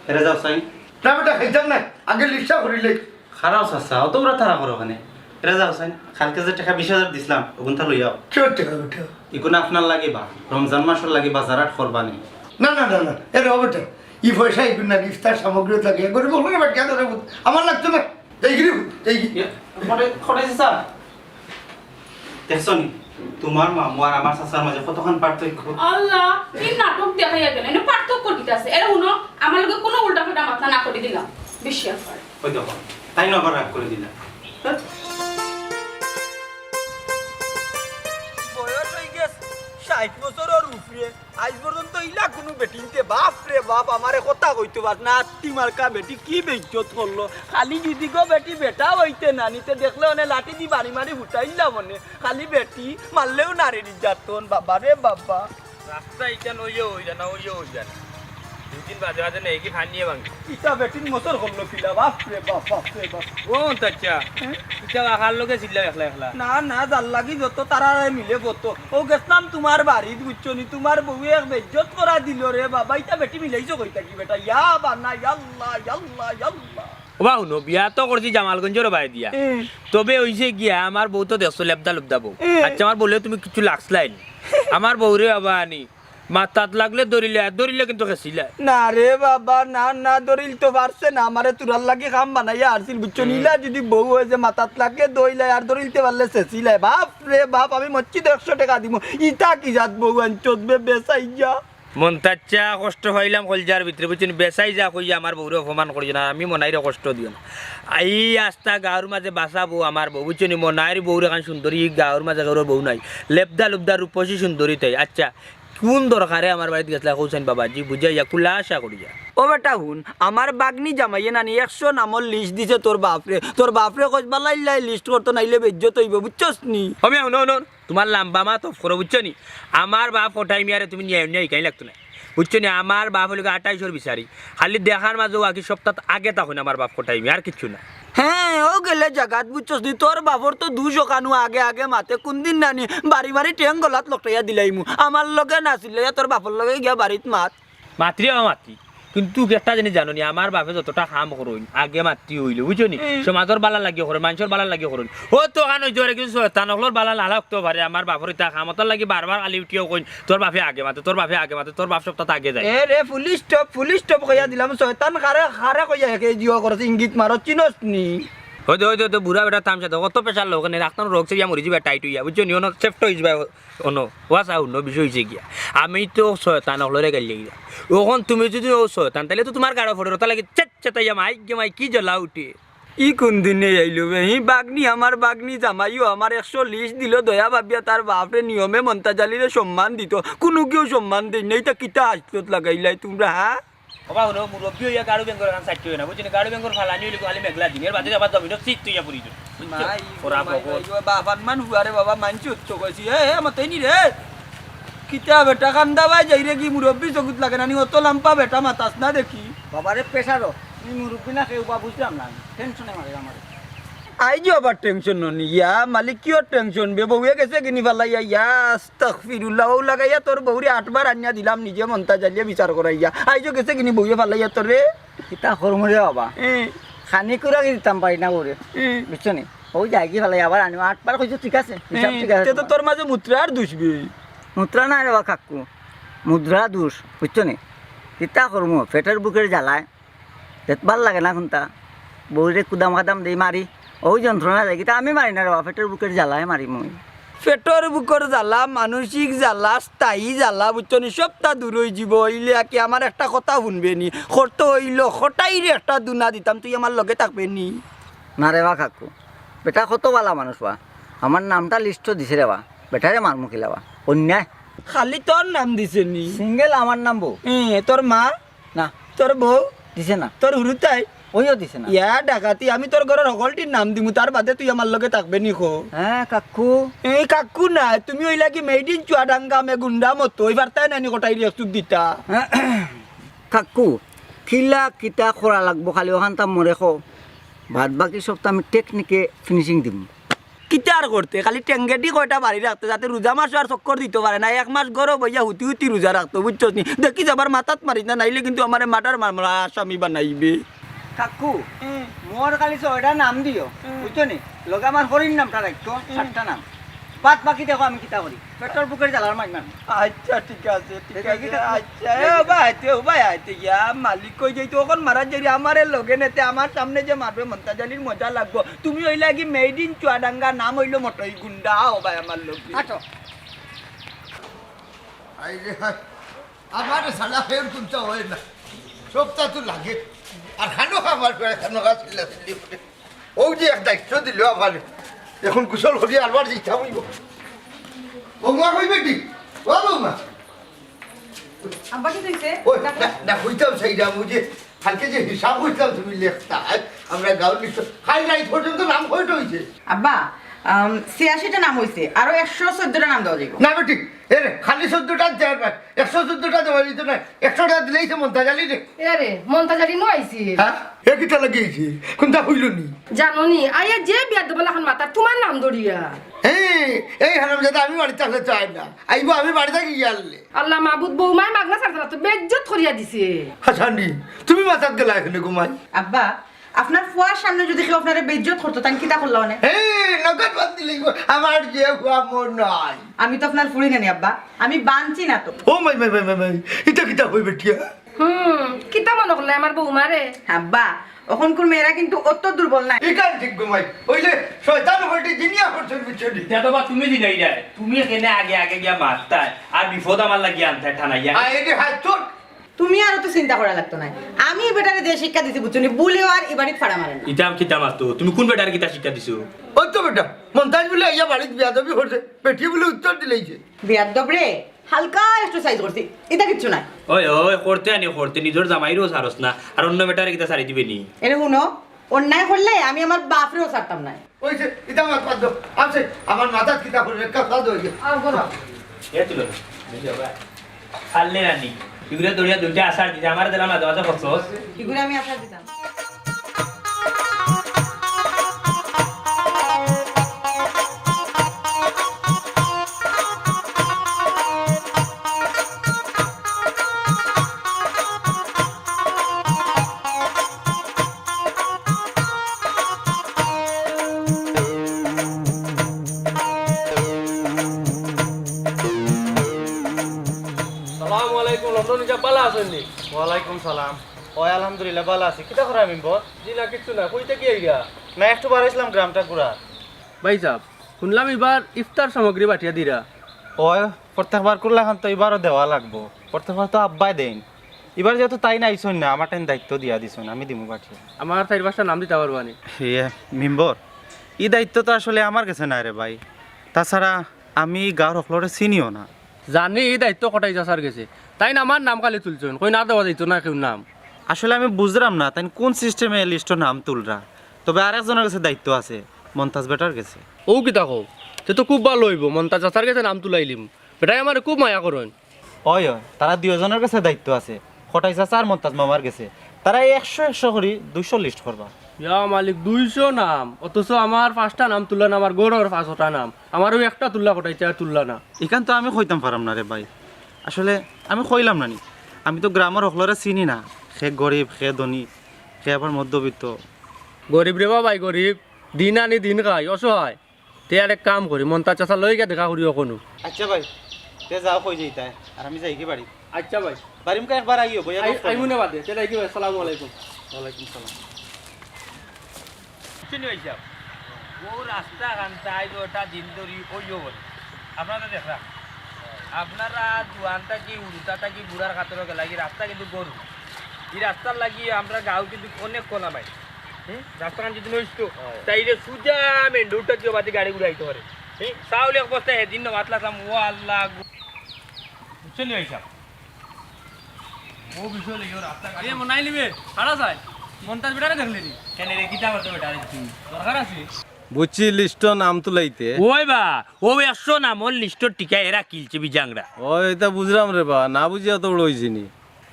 এরে যাও চাইন। না বেটা, খাইতাম না, আগে list টা করিলে। খাড়াও চাচা, অত উড়াতাড়া করো কেনে? এরে যাও চাইন, কালকে যে টেকা বিশ হাজার দিছলাম, অগুনতা লইয়াও। কিওর টেকা বেটা? ইগুন আপনার লাগি বা, রমজান মাসর লাগি বাজার হাট করবা নি। না, না, না, না, এরে ও বেটা, ই পয়সা ইগুন না, ইফতার সামগ্রী লাগে, গরিব অকলরে বাটিয়া ধরে বুট। আমার লাগতো না। যাইগি রে, যাইগি। ইয়া, কটাই, কটাই চাচা? দেখছো নি? তুমার মামু আর আমার চাচার মাঝে কতখান পার্থক্য। আল্লাহ, কি নাটক দেখাইয়া গেল। এনে পার্থক্য কিতা আছে? এরে হুনো, আমার লগে কুনু উল্টা-পাল্টা মাতনা না করি দিলাম। বেশি একবার। ওই দেখো, তাইন আবার রাগ করি দিলা। হ্যাঁ? বয়স অই গেছে ষাইট বছরর উপরে। আইজ পর্যন্ত ইলা কুনু বেটিন্তে, বাপ রে বাপ, আমারে কথা কইতো পারে না, আত্তি মার্কা বেটি কি বেইজ্জত করলো। খালি যদি গো বেটি বেটা অইতে না নিতে দেখলে অনে লাঠি দি বাড়ি মারি হুটাইলাম অনে। খালি বেটি মারলেও নারীর নির্যাতন, বাবা রে বাবা। রাস্তা ইখান অইয়া অইয়া না, অইয়া অইয়া না। দুই দিন বাদে বাদে নেই কি ফানিয়ে ভাঙি। ইটা বেটিন মসর করলো কিলা, বাপ রে বাপ, বাপ রে বাপ। ও মন্তাজ চা, ইটা কার লগে চিল্লা একলা একলা? না, না, যার লাগি যত তারা মিলে বত। ও গেছলাম তুমার বাড়িত, বুঝছো নি? তুমার বউয়ে এক বেইজ্জত করা দিল রে বাবা। ইটা বেটি মিলাইছো কই থাকি বেটা? ইয়া বানা, ইয়াল্লা, ইয়াল্লা, ইয়াল্লা। ওবা হুনো, বিয়া তো করছি জামালগঞ্জর বায় দিয়া। হুম। তবে অইছে গিয়া, আমার বউ তো দেখছো লেবদা লুবদা বউ। হুম। আচ্ছা, আমার বউলে তুমি কিছু লাগছলায় নি? আমার বউরে বাবা আনি, মাথাত লাগলে দড়িলে, আর দড়িলে কিন্তু খেছিলায়। না রে বাবা, না, না, দড়িল তো পারছে না, আমারে তুরার লাগি কাম বানাইয়া আরছিল, বুঝছো নি? হুম। ইলা যদি বউ অয় যে মাথাত লাগলে দড়িলায় আর দড়িলতে পারলে ছেছিলায়। বাপ রে বাপ, আমি মসজিদে একশো টেকা দিমু। ইতা কি জাত বউ আনছস বে, বেসাই যা। মন্তাজ চাচা, কষ্ট পাইলাম কলজার ভিতরে, বুঝছো নি? বেসাই যা কইয়া আমার বউরে অপমান করিও না, আমি মনাইরে কষ্ট দিও না। এই আস্তা গাঁওর মাঝে বাসা বউ আমার বউ, বুঝছো নি? মনাইর বউর এখান সুন্দরী, এই গাঁওর মাঝে কারোর বউ নাই। লেবদা লুবদা রূপসী সুন্দরী তাই। আচ্ছা, কোন দরকারে আমার বাড়িত গেছলা কওছাইন বাবাজি, বুঝাইয়া খুলাসা করিয়া। ও বেটা হুন, আমার বাগনি জামাইয়ে নানি একশো নামর লিস্ট দিছে তোর বাপরে। তোর বাপরে কইস বালাইল্লাই লিস্ট করতো, নাইলে বেইজ্জত অইবো, বুঝছস নি? ও মিয়া, হুনো, হুনো, তুমার লাম্বা মাত off করো, বুঝছো নি? আমার বাপ কটাই মিয়ারে তুমি নিয়া নিয়া হিকাইন লাগতো নায়, বুঝছো নি? আমার বাপ অইলো গি আটাইশর বিচারি, খালি দেখার মাঝে ওয়াকি সপ্তাহ আগে তখন আমার বাপ কটাই মিয়া, আর কিচ্ছু না। হ্যাঁ, ও গেলে জাগাত, বুঝছস নি? তোর বাপর তো দুষ অখানউ আগে আগে মাতে, কুনদিন নানি বাড়ি বাড়ি ঠেং গলাত লটকাইয়া দিলাইমু। আমার লগে না চিল্লাইয়া তোর বাপর লগে গিয়া বাড়িত মাত। মাতরে ও মাতরে। কিন্তু একটা জিনিস জানো নি, আমার বাপে যতটা কাম করইন, আগে মাততে অইলো, বুঝছো নি? হুম। সমাজর বালা লাগি করইন, মানষর বালা লাগি করইন। ও তো কান অইছে ওরে কিছু শয়তান অকলর বালা না লাগতো পারে, আমার বাপর ইতা কাম, অতার লাগি বারবার খালি উঠিয়াউ কইন, "তোর বাপে আগে মাতে, তোর বাপে আগে মাতে, তোর বাপ সপ্তাহ আগে যায়।" এ রে, full stop, full stop কইয়া দিলাম, শয়তান কারে, কারে কইয়া একে জিও করছে, ইঙ্গিত মারো, চিনস নি? হয়তো, হয়তো, হয়তো বুড়া বেটা তামশা তো, কত pressure লও, ওখানে রাখতাম রোগ সেরিয়া মরি যাবে টাইট অইয়া, বুঝছো নি? অনো সেফট অইযিবা। অনো, ওয়াসা হুনো, বিষয় অইছে গিয়া। আমি তো শয়তান অকলরে গাইল্লাইলাম। অখন তুমি যদি অউ শয়তান, তাইলে তো তুমার গাড়ো ফড়ের, অতার লাগি চেত চেতাইয়া মাই গে মাই কি জ্বলা উঠে। ই কুন দিনে আইলো বে? হি বাগনি আমার, বাগনি জামাইও আমার একশো লিস্ট দিলো, দয়া ভাবিয়া তার বাপরে নিয়মে মন্তাজ আলীরে সম্মান দিতো। কুনু কেউ সম্মান দেইন না, ইতা কিতা আইজত লাগাইলায় তুমরা, হ্যাঁ? ওবা হুনো, মুরব্বি অইয়া গাড়ু বেঙ্গর এখান সাইড অইও না, বুঝছো নি? গাড়ু বেঙ্গর ফালানি অইলে খালি মেঘলা দিন, এর বাদে আবার জমিনো চিত অইয়া পড়ি যাও, বুঝছো? মাই গো, ওরা মাই বকর। গো, বাপ আনমান হুয়ারে বাবা, মানছি উত্ত কইছি। এ, এ, মতে নি রে। কিতা বেটা কান্দা বাই যাইরে গি, মুরব্বি চকুত লাগে না নি, অত লাম্বা বেটা মাতাস না দেখি। বাবারে প্রেশারও, নি মুরব্বি না কেউ বা বুঝলাম না, টেনশনে মারে আমারে। আইজও আবার টেনশন ননি, ইয়া মালিক কিওর টেনশন বে, বউয়ে গেছে গিনি ফালাইয়া, ইয়া আস্তাগফিরুল্লাহ, অউ লাগাইয়া তোর বউরে আটবার আনিয়া দিলাম নিজে মন্তাজ আলীয়ে বিচার করাইয়া, আইজও গেছে গিনি বউয়ে ফালাইয়া তোরে। কিতা করমু রে বাবা? এ। খানি কুড়া কি দিতাম পারি না বউরে, এ। বুঝছো নি? অউ যাইগি ফালাই আবার আনিমু, আটবার কইছো ঠিক আছে, হিসাব এ, ঠিক আছে তে তো তোমার। তোর মাঝে মুত্রার দুষ বে। মুত্রা নায় রে বা কাকু, মুদ্রা দুষ, বুঝছো নি? কিতা করমু, পেটর ভুকর জ্বালায়। পেট ভালা লাগে না কুন্তা। বউরে কুদাম কাদাম দেই মারি। অউ যন্ত্রণা লাগে। ইতা আমি মারি না রে বা, পেটর ভুকর জ্বালায় মারি মুই। পেটর ভুকর জ্বালা, মানসিক জ্বালা, স্থায়ী জ্বালা, বুঝছো নি? সবতা দূর অইযিবো। অইলে আর কি আমার একটা কথা হুনবে নি? করতে অইলো, কটাইরে একটা দুনা দিতাম, তুই আমার লগে থাকবে নি? না রে বা কাকু, বেটা কত ভালা মানুষ বা। আমার নামটা লিস্টো দিছে রে বা। বেটারে মারমু কিলা বা? অন্যায়। খালি তোর নাম দিছে নি? সিঙ্গেল আমার নাম বউ। এ, তোর মা? না। তোর বউ? দিছে না। তোর হুরুতাই? অইও দিছে না। ইয়া ডাকাতি, আমি তোর ঘরর হকলটির নাম দিমু, তার বাদে তুই আমার লগে থাকবে নি কো? হ্যাঁ, কাকু। এই কাকু না, তুমি অইলা কি made in চুয়াডাঙ্গা মে গুন্ডা মতো, অই পারতায় না নি কটাইরে এক চুপ দিতা? কাকু, কিলা কিতা করা লাগবো খালি অখানতা মরে কও। বাদ বাকি সবতা আমি টেকনিকে ফিনিশিং দিমু। কিতা আর করতে, খালি টেঙ্গেটি কয়টা বাড়ি রাখতে, যাতে রোজা মাসো আর চক্কর দিতো পারে না। এক মাস ঘরো বইয়া হুতি হুতি রোজা রাখতো, বুঝছস নি? দেখিস আবার মাথাত মারিস না, নাইলে কিন্তু আমারে মার্ডার মামলা আসামি বানাইবে। কাকু, হুম। মোর খালি ছয়টা নাম দিও, হুম। বুঝছো নি? লগে আমার হরির নামটা রাখতো, হুম। সাতটা নাম। বাদ বাকি দেখো আমি কিতা করি। পেটর ভুকর জ্বালার মাঝ মানুষ। আচ্ছা, ঠিক আছে, ঠিক আছে। আচ্ছা, এ, ও ভাই, আইতে, ও ভাই, আইতে গিয়া মালিক কই যাইতো, অখন মারা যাইরে আমারে লগে নেতে, আমার সামনে যে মারবে মন্তাজ আলীর মজা লাগবো। তুমি অইলা কি made in চুয়াডাঙ্গা, নাম অইলো মটই গুন্ডা, ও ভাই আমার লগে। আচ্ছা। আই রে, হায়। আমারে ছাড়া ফের কুন্তা অয় না। সবতা তো লাগে। আর খানো খাবার করে, খানো খা চিল্লা চিল্লি করে। অউ যে এক দায়িত্ব দিলো আমারে। অখন গোসল করি আরবার যাইতাম অইবো। বৌমা কই বেটি? ও বৌমা। আব্বা, কিতা অইছে? ওই, না, না, কইতাম চাইরাম, অউ যে কালকে যে হিসাব কইতাম তুমি লেখতা, আমরা গাঁওর লিস্ট, কাল রাইত পর্যন্ত নাম কয়টা অইছে? আব্বা, আম, ছিয়াশিটা নাম অইছে, আরো একশো চৌদ্দটা নাম দেওয়া যাইবো। না বেটি, এরে, খালি চৌদ্দটা দেওয়ার পায়, একশো চৌদ্দটা দেওয়া যাইতো না, একশোটা দিলেই তো মন্তাজ আলী রে। এরে, মন্তাজ আলী নু আইছে। হ্যাঁ? এ কিতা লাগি আইছে? কুন্তা কইলো নি? জানো নি, আইয়া যে বেয়াদব লাখান মাতার তুমার নাম ধরিয়া। হ্যাঁ, এই হারামজাদা আমি বাড়িত থাকলে তো আয় না। আইবো আমি বাড়িত থাকি গিয়া আনলে। আল্লাহ মাবুদ, বৌমায় মাগনা ছাড়তে না তো বেইজ্জত করিয়া দিছে। হাসানি, তুমি মাথাত গেলা এখানে ঘুমাই। আব্বা, আপনার ফুয়ার সামনে যদি কেউ আপনারে বেইজ্জত করতো, তাইন কিতা করলা অনে? হে, নগদ বান্দি লইব। আমার যে ফুয়া মোর নয়। আমি তো আপনার ফুড়ি নানি আব্বা, আমি বানছি না তো। ও মাই, মাই, মাই, মাই, মাই, ইটা কিতা কই বেটিয়া? হুম, কিতা মনো করলে আমার বৌমারে? আব্বা, অখনকুর মেয়েরা কিন্তু অত দুর্বল নায়। ইখান ঠিক ঘুমাই। ওই যে শয়তান হইতে জিনিয়া করছইন, বুঝছো নি? ইটা তো বা তুমি দিলাইরায়। তুমি কেনে আগে আগে গিয়া মারতায়, আর বিপদ আমার লাগি আনতায় ঠানাইয়া। আয়, এই যে হাত চোট। তুমি আর অত চিন্তা করা লাগতো নায়। আমি ই বেটারে যে শিক্ষা দিছি, বুঝছো নি, ভুলেও আর ই বাড়িত ফাড়া মারে না। ইতা কিতা মাতো? তুমি কোন বেটারে কিতা শিক্ষা দিছো? ওই তো বেটা, মন্তাজ বুলে আইয়া বাড়িত বিয়াদবি করছে, বেটি বুলে উত্তর দিলাইছে। বিয়াদব রে, হালকা exercise করছি, ইতা কিচ্ছু নায়। ওই, ওই, করতে আনি করতে, নিজর জামাইরেও ছাড়স না, আর অন্য বেটারে কিতা ছাড়ি দিবে নি? এরে হুনো, অন্যায় করলে আমি আমার বাপরেও ছাড়তাম নায়। ওই যে, ইতা মাত বাদ দেও। আছে, আমার মাথাত কিতা করে, একটা ফাদ হয়ে গেল। আর করো। এ তুলো না, বুঝছো বা? পারলে না নি। ইগুরে দরিয়া দুইটা আছাড় দিতে, আমারে দিলাম না, দেওয়া যা করছস। ইগুরে আমি আছাড় দিতাম। সালামু আলাইকুম, লন্ডন হিসাব ভালা আছইন নি? ওয়ালাইকুম সালাম। ওই আলহামদুলিল্লাহ ভালা আছি। কিতা করা মিম্বর? জি না, কিচ্ছু না। কইতে কি আইরা? না, একটু বারইছলাম গ্রামটা ঘুরা। ভাইসাব, হুনলাম ইবার ইফতার সামগ্রী বাটিয়া দিরা। ওই, প্রত্যেকবার করলা খান তো ইবারও দেওয়া লাগবো। প্রত্যেকবার তো আব্বায় দেইন। ইবার যেহেতু তাইন আইছইন না, আমার তাইন দায়িত্ব দিয়া দিছইন, আমি দিমু বাটিয়া। আমার চাইর পাঁচটা নাম দিতা পারবা নি? ইয়ে, মিম্বর, ই দায়িত্ব তো আসলে আমার গেছে নায় রে ভাই। তাছাড়া আমি গাঁওর হকলরে চিনিও না। জানি ই দায়িত্ব কটাই চাচার গেছে। তাইন আমার নাম খালি তুলছইন, কই না দেওয়া যাইতো না কেউর নাম। আসলে আমি বুঝরাম না, তাইন কোন সিস্টেমে লিস্টো নাম তুলরা। তবে আরেকজনর গেছে দায়িত্ব আছে, মন্তাজ বেটার গেছে। ও কিতা কও? তে তো খুব ভালা অইবো, মন্তাজ চাচার গেছে নাম তুলাইলিমু। বেটায় আমারে খুব মায়া করইন। অয়, অয়, তারা দুইওজনর গেছে দায়িত্ব আছে, কটাই চাচা আর মন্তাজ মামার গেছে। তারা একশো একশো করি দুইশো লিস্ট করবা। ইয়া মালিক, দুইশো নাম, অথচ আমার পাঁচটা নাম তুললা না, আমার ঘরর পাঁচটা নাম। আমারও একটা তুললা, কটাই চাচা তুললা না। ইখান তো আমি কইতাম পারাম না রে ভাই, আসলে আমি কইলাম না নি, আমি তো গ্রামর হকলরে চিনি না, কে গরিব, কে ধনী, কে আবার মধ্যবিত্ত। গরিব রে বা ভাই, গরিব, দিন আনি দিন খাই, অসহায়। তে আর এক কাম করি, মন্তাজ চাচার লগে গিয়া দেখা করি অখনু। আচ্ছা ভাই, তে যাও কই যাইতায়, আর আমি যাইগি বাড়ি। আচ্ছা ভাই। বাড়ি মুখে একবার আইও, বইয়া আই-, গল্প করি। আইমুনে বাদে, তে যাইগি ভাই, আসসালামু আলাইকুম। ওয়ালাইকুম সালাম। বুঝছইন নি ভাইসাব, অউ রাস্তা খান তাই তো ওটা দিন ধরি অইও বলে। আপনারা দেখরা, আপনারা জুয়ান থাকি, হুরুতা থাকি, বুড়ার খাতরো গেলাগি রাস্তা কিন্তু গরু। ই রাস্তার লাগি আমরার গাঁও কিন্তু অনেক কলা মাই। হুম? রাস্তাখান যদি নষ্ট, অয়। তাইলে সুজা মেইন রোডটা কিও বাদে গাড়ি ঘুরে আইতে পারে। হুম? চাউল এক বস্তা হেদিন না মাতলা চাম, ও আল্লাহ গো। বুঝছইন নি ভাইসাব? ও বিষয় লেগে রাস্তা এ মনাই নিবে, খাড়া যায়। মন্তাজ বেটারে দেখলে নি? কেনে রে, কিতা করতে বেটারে তুই? দরকার আছে। বুঝছি, লিস্টো নাম তুলাইতে। ওই বা, ও একশো নামর লিস্টো টিকা এরা কিলছে বিজাংরা। ও, ইতা বুঝরাম রে বা, না বুঝিয়া তো বড় অইছি নি।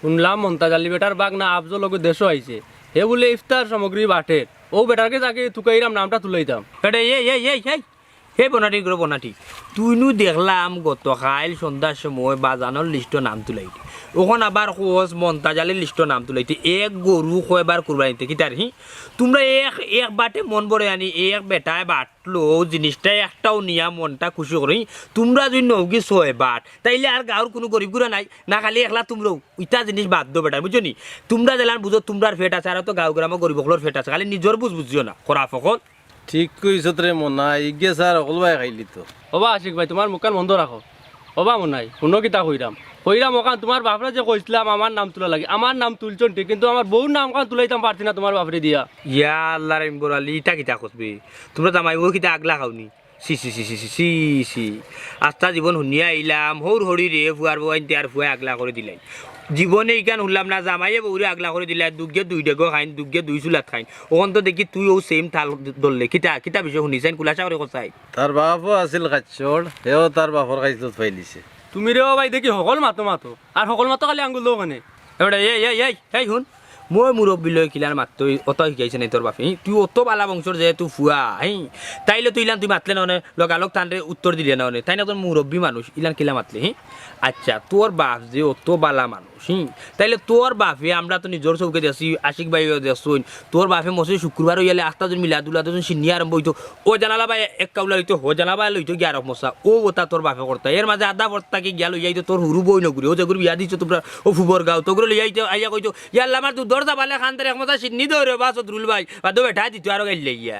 হুনলাম মন্তাজ আলী বেটার ভাগনা আফজল অগু দেশো আইছে, হে বুলে ইফতার সামগ্রী বাটের। অউ বেটার গেছে আগে তুকাইরাম, নামটা তুলাইতাম। এরে, এই, এই, এই, এই, হে বনাটি গো বনাটি, তুই নু দেখলাম গতকাইল সন্ধ্যার সময় বাজানোর লিস্টো নাম তুলাইতে, অখন আবার কস মন্তাজ আলীর লিস্টো নাম তুলাইতে। এক গরু কয়বার কুরবানিতে কিতার হি? তুমরা এক, এক বাটে মন ভরে আনি, এক বেটায় বাটলো, জিনিসটা একটাও নিয়া মনটা খুশি করি। তুমরা যদি নওগি ছয় বাট, তাইলে আর গাঁওর কুনু গরিব গুড়া নাই। না খালি একলা তুমরাউ, ইতা জিনিস বাদ দেও বেটা, বুঝছো নি? তুমরা যেলান বুঝো, তুমরার পেট আছে, আর তো গাঁও গ্রামো গরিব অকলর পেট আছে, খালি নিজর বুঝ বুঝিও না, খরাপ অকল। ঠিক কইছত রে মনাই, ইগে স্যার অকল বায় খাইলি তো। ওবা আশিক ভাই, তুমার মুখখান বন্ধ রাখো। ওবা মনাই, হুনো কিতা কইরাম। কইরাম অখান তুমার বাপরে যে কইছলাম আমার নাম তুলা লাগি, আমার নাম তুলছইন ঠিক, কিন্তু আমার বউর নামখান তুলাইতাম পারছি না তুমার বাপরে দিয়া। ইয়া আল্লাহ রহিম বড় আলী, ইতা কিতা কস বে? তুমরা জামাই বউ কিতা আগলা খাওনি? ছি, ছি, ছি, ছি, ছি, ছি, ছি। আস্তা জীবন হুনিয়া আইলাম, হউর হড়ি রে, ফুয়ার বউ আনতে আর ফুয়ায় আগলা করি দিলাইন। জীবনে ইখান হুনলাম না, জামাইয়ে বউরে আগলা করি দিলাইন, দুগিয়ে দুই ডেগো খাইন, দুগিয়ে দুই চুলাত খাইন। অখন তো দেখি তুই অউ সেম ঠাল ধরলে। কিতা, কিতা বিষয় হুনিছাইন, খুলাসা করি কছাইন। তার বাপও আছিল কাচ্চর, হেও তার বাপর কাইছত পাইলিছে। তুমি রে ও ভাই দেখি হকল মাতো মাতো, আর হকল মাতো খালি আঙ্গুল দেও কেনে? এবারে এই, এই, এই, এই, হুন। মই মুরব্বি লই কিলান মাততে অত শিখাইছে নাই তোর বাপে, হি? তুই অত বালা বংশর যেহেতু ফুয়া, হি? তাইলে তুই ইলান তুই মাতলে না অনে, লগালগ তানরে উত্তর দিলে না অনে। তাইন একজন মুরব্বি মানুষ, ইলান কিলা মাতলে, হি? আচ্ছা, তোর বাপ যে অত বালা মানুষ, হি? তাইলে তোর বাপে, আমরা তো নিজর চউখে দেখছি, আশিক ভাইও দেখছইন, তোর বাপে মসজিদে শুক্রবার অইয়ালে আস্তা জন মিলাদুল্লাহ দেখছইন, সিন্নি আরম্ভ অইতো, ও জানালা ভাই এক কাউলা লইতো, হো জানালা ভাই লইতো গিয়া আরক মশা, ও ওতা তোর বাপে করতা। এর মাঝে আধা পথ থাকি গিয়া লইয়া আইতো তোর হুরু বইনগুরে, ও যেগুর বিয়া দিছো তোমরা, ও ফুবর গাঁও, তোগুরে লইয়া আইতো, আইয়া কইতো, "ইয়া আল্লাহ, আমার দুধর জাবালে খান দের এক মশা সিন্নি দেও রে বা চদরুল ভাই", বাদে বেটা দিতো আরো গাইল লাগিয়া।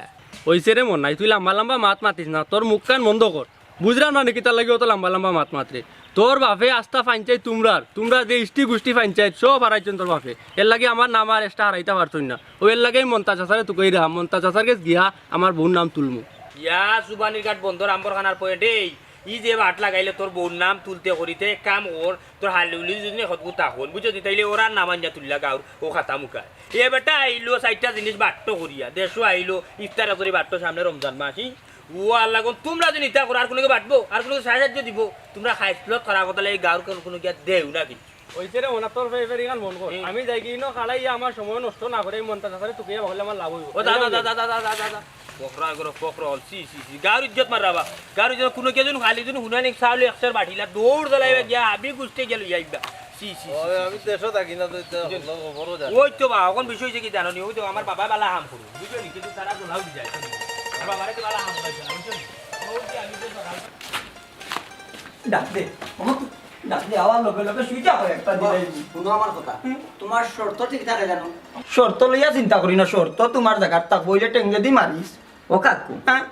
অইছে রে মনাই, তুই লাম্বা লাম্বা মাত মাতিস না, তোর মুখ কান বন্ধ কর। বুঝরাম না নি কিতার লাগি অত লাম্বা লাম্বা মাত মাতরে। তোর বাপে আস্তা পঞ্চায়েত তুমরার, তুমরা যে ইষ্টি গুষ্টি পঞ্চায়েত সব হারাইছইন তোর বাপে। এর লাগি আমার নাম আর এক্সট্রা হারাইতা পারছইন না। ও এর লাগি মন্তাজ চাচারে তুকাইরাম, মন্তাজ চাচার গেছ গিয়া আমার বউর নাম তুলমু। ইয়া সুবানির ঘাট বন্দর আম্বরখানার পয়েন্ট, এই, ই যে বাট লাগাইলে তোর বউর নাম তুলতে করিতে এক কাম কর, তোর হালি উলি যদি হতগু তা হন, বুঝছস নি? তাইলে ওরার নাম আনিয়া তুললা গাউর, ও খাতা মুখা। এ বেটা আইলো চাইরটা জিনিস বাট্টো করিয়া, দেশো আইলো, ইফতার করি বাট্টো সামনে রমজান মাস, ই? ও আল্লাহ গো, তুমরা যদি ইতা করো, আর কুনুগু বাটবো, আর কুনুগু সাহায্য দিবো, তুমরা খাইছলত খারাপ কথা লাগে, গাউর কুনু কুনু গিয়া দেও না কিন্তু। অইছে রে, ওনার তোর ফেরি ফেরি গান মন কর। হুম। আমি যাই কি ইনো খাড়াইয়া আমার সময় নষ্ট না করে, এই মন্তাজ চাচারে তুকাইয়া বকলে আমার লাভ অইবো। ও দাদা, দাদা, দাদা, দাদা, দাদা। ফকরা করো, ফকরা all, C, C, C. Gaur ইজ্জত মাররা বা। গাউর ইজ্জত কুনু কেউ যদি খালি যদি হুনানি চাউল একশোর বাটিলা, দৌড় জ্বালাইবা গিয়া, হাবি গুষ্টি গেল ইয়াইবা। সি, সি, সি, ওই, সি, আমি সি। দেশো থাকি না, তো ইতা বুঝলি? হলো খবরও জানি। ওই তো বা, অখন বিষয় অইছে কি জানো নি? ওই তো আমার বাবা বালা হাম করো। বুঝছো নি? কিন্তু তারা তো লাউ যায়। আর বাবারে তো বালা হাম করো, বুঝছো নি? ওই যে আমি তো সকাল ডাক দে। ও, ডাক দে, আওয়ার লগে লগে সুইচা হয় একটা বাহ, দিলাই। হুনো আমার কথা। হুম। তুমার শর্ত ঠিক থাকে জানো? শর্ত লইয়া চিন্তা করি না, শর্ত তুমার জাগাত থাকবো, অইলে টেঙ্গেদি মারিস। ও কাকু, হ্যাঁ?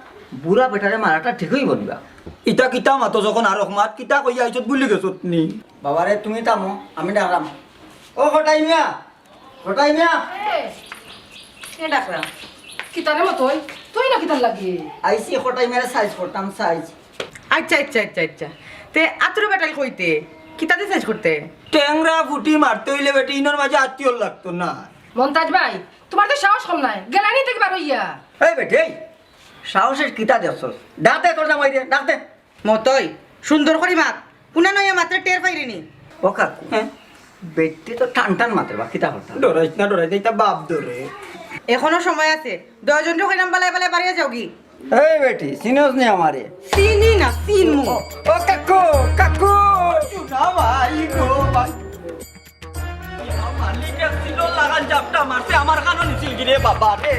বুড়া বেটারে মারাটা ঠিক অইবো নি বা? ইতা কিতা মাতো যখন আরক মাত, কিতা কইয়া আইছত ভুলি গেছত নি? বাবারে, তুমি থামো, আমি ডাকরাম। ও কটাই মিয়া, কটাই মিয়া। এ, কে ডাকরা? কিতারে মতই? তুই না কিতার লাগি? আইছি কটাই মিয়ারে সাইজ করতাম, সাইজ। আচ্ছা, আচ্ছা, আচ্ছা, আচ্ছা। তে আতুরে বেটাইল কইতে? কিতাতে সাইজ করতে? টেংরা ফুটি মারতে অইলে বেটি ইনোর মাঝে আত্মীয় লাগতো না। মন্তাজ ভাই, তুমার তো সাহস কম নায়। গেলানি থাকি বার অইয়া। এই বেটি, এই সাহসের কিতা দেখছস? ডাক দে তোর জামাইরে, ডাক দে। মতই, সুন্দর করি মাত। হুনা নইয়া মাতরে টের পাইরিনি। ও কাকু, হ্যাঁ? বেটি তো টান টান মাতে বা, কিতা করতাম? ডরাইস না, ডরাইস না, ইতা বাপ ধরে। এখনো সময় আছে। দশজনরে কইলাম বালায় বালায় বাড়িয়া যাওগি। এই বেটি, চিনস নি আমারে? চিনি না, চিনমু। ও, ও কাকু, কাকু। শোনা ভাই গো ভাই। মালিকে সিলোর লাগান জাপটা মারছে, আমার কানো নিছিল গিরে বাবা রে।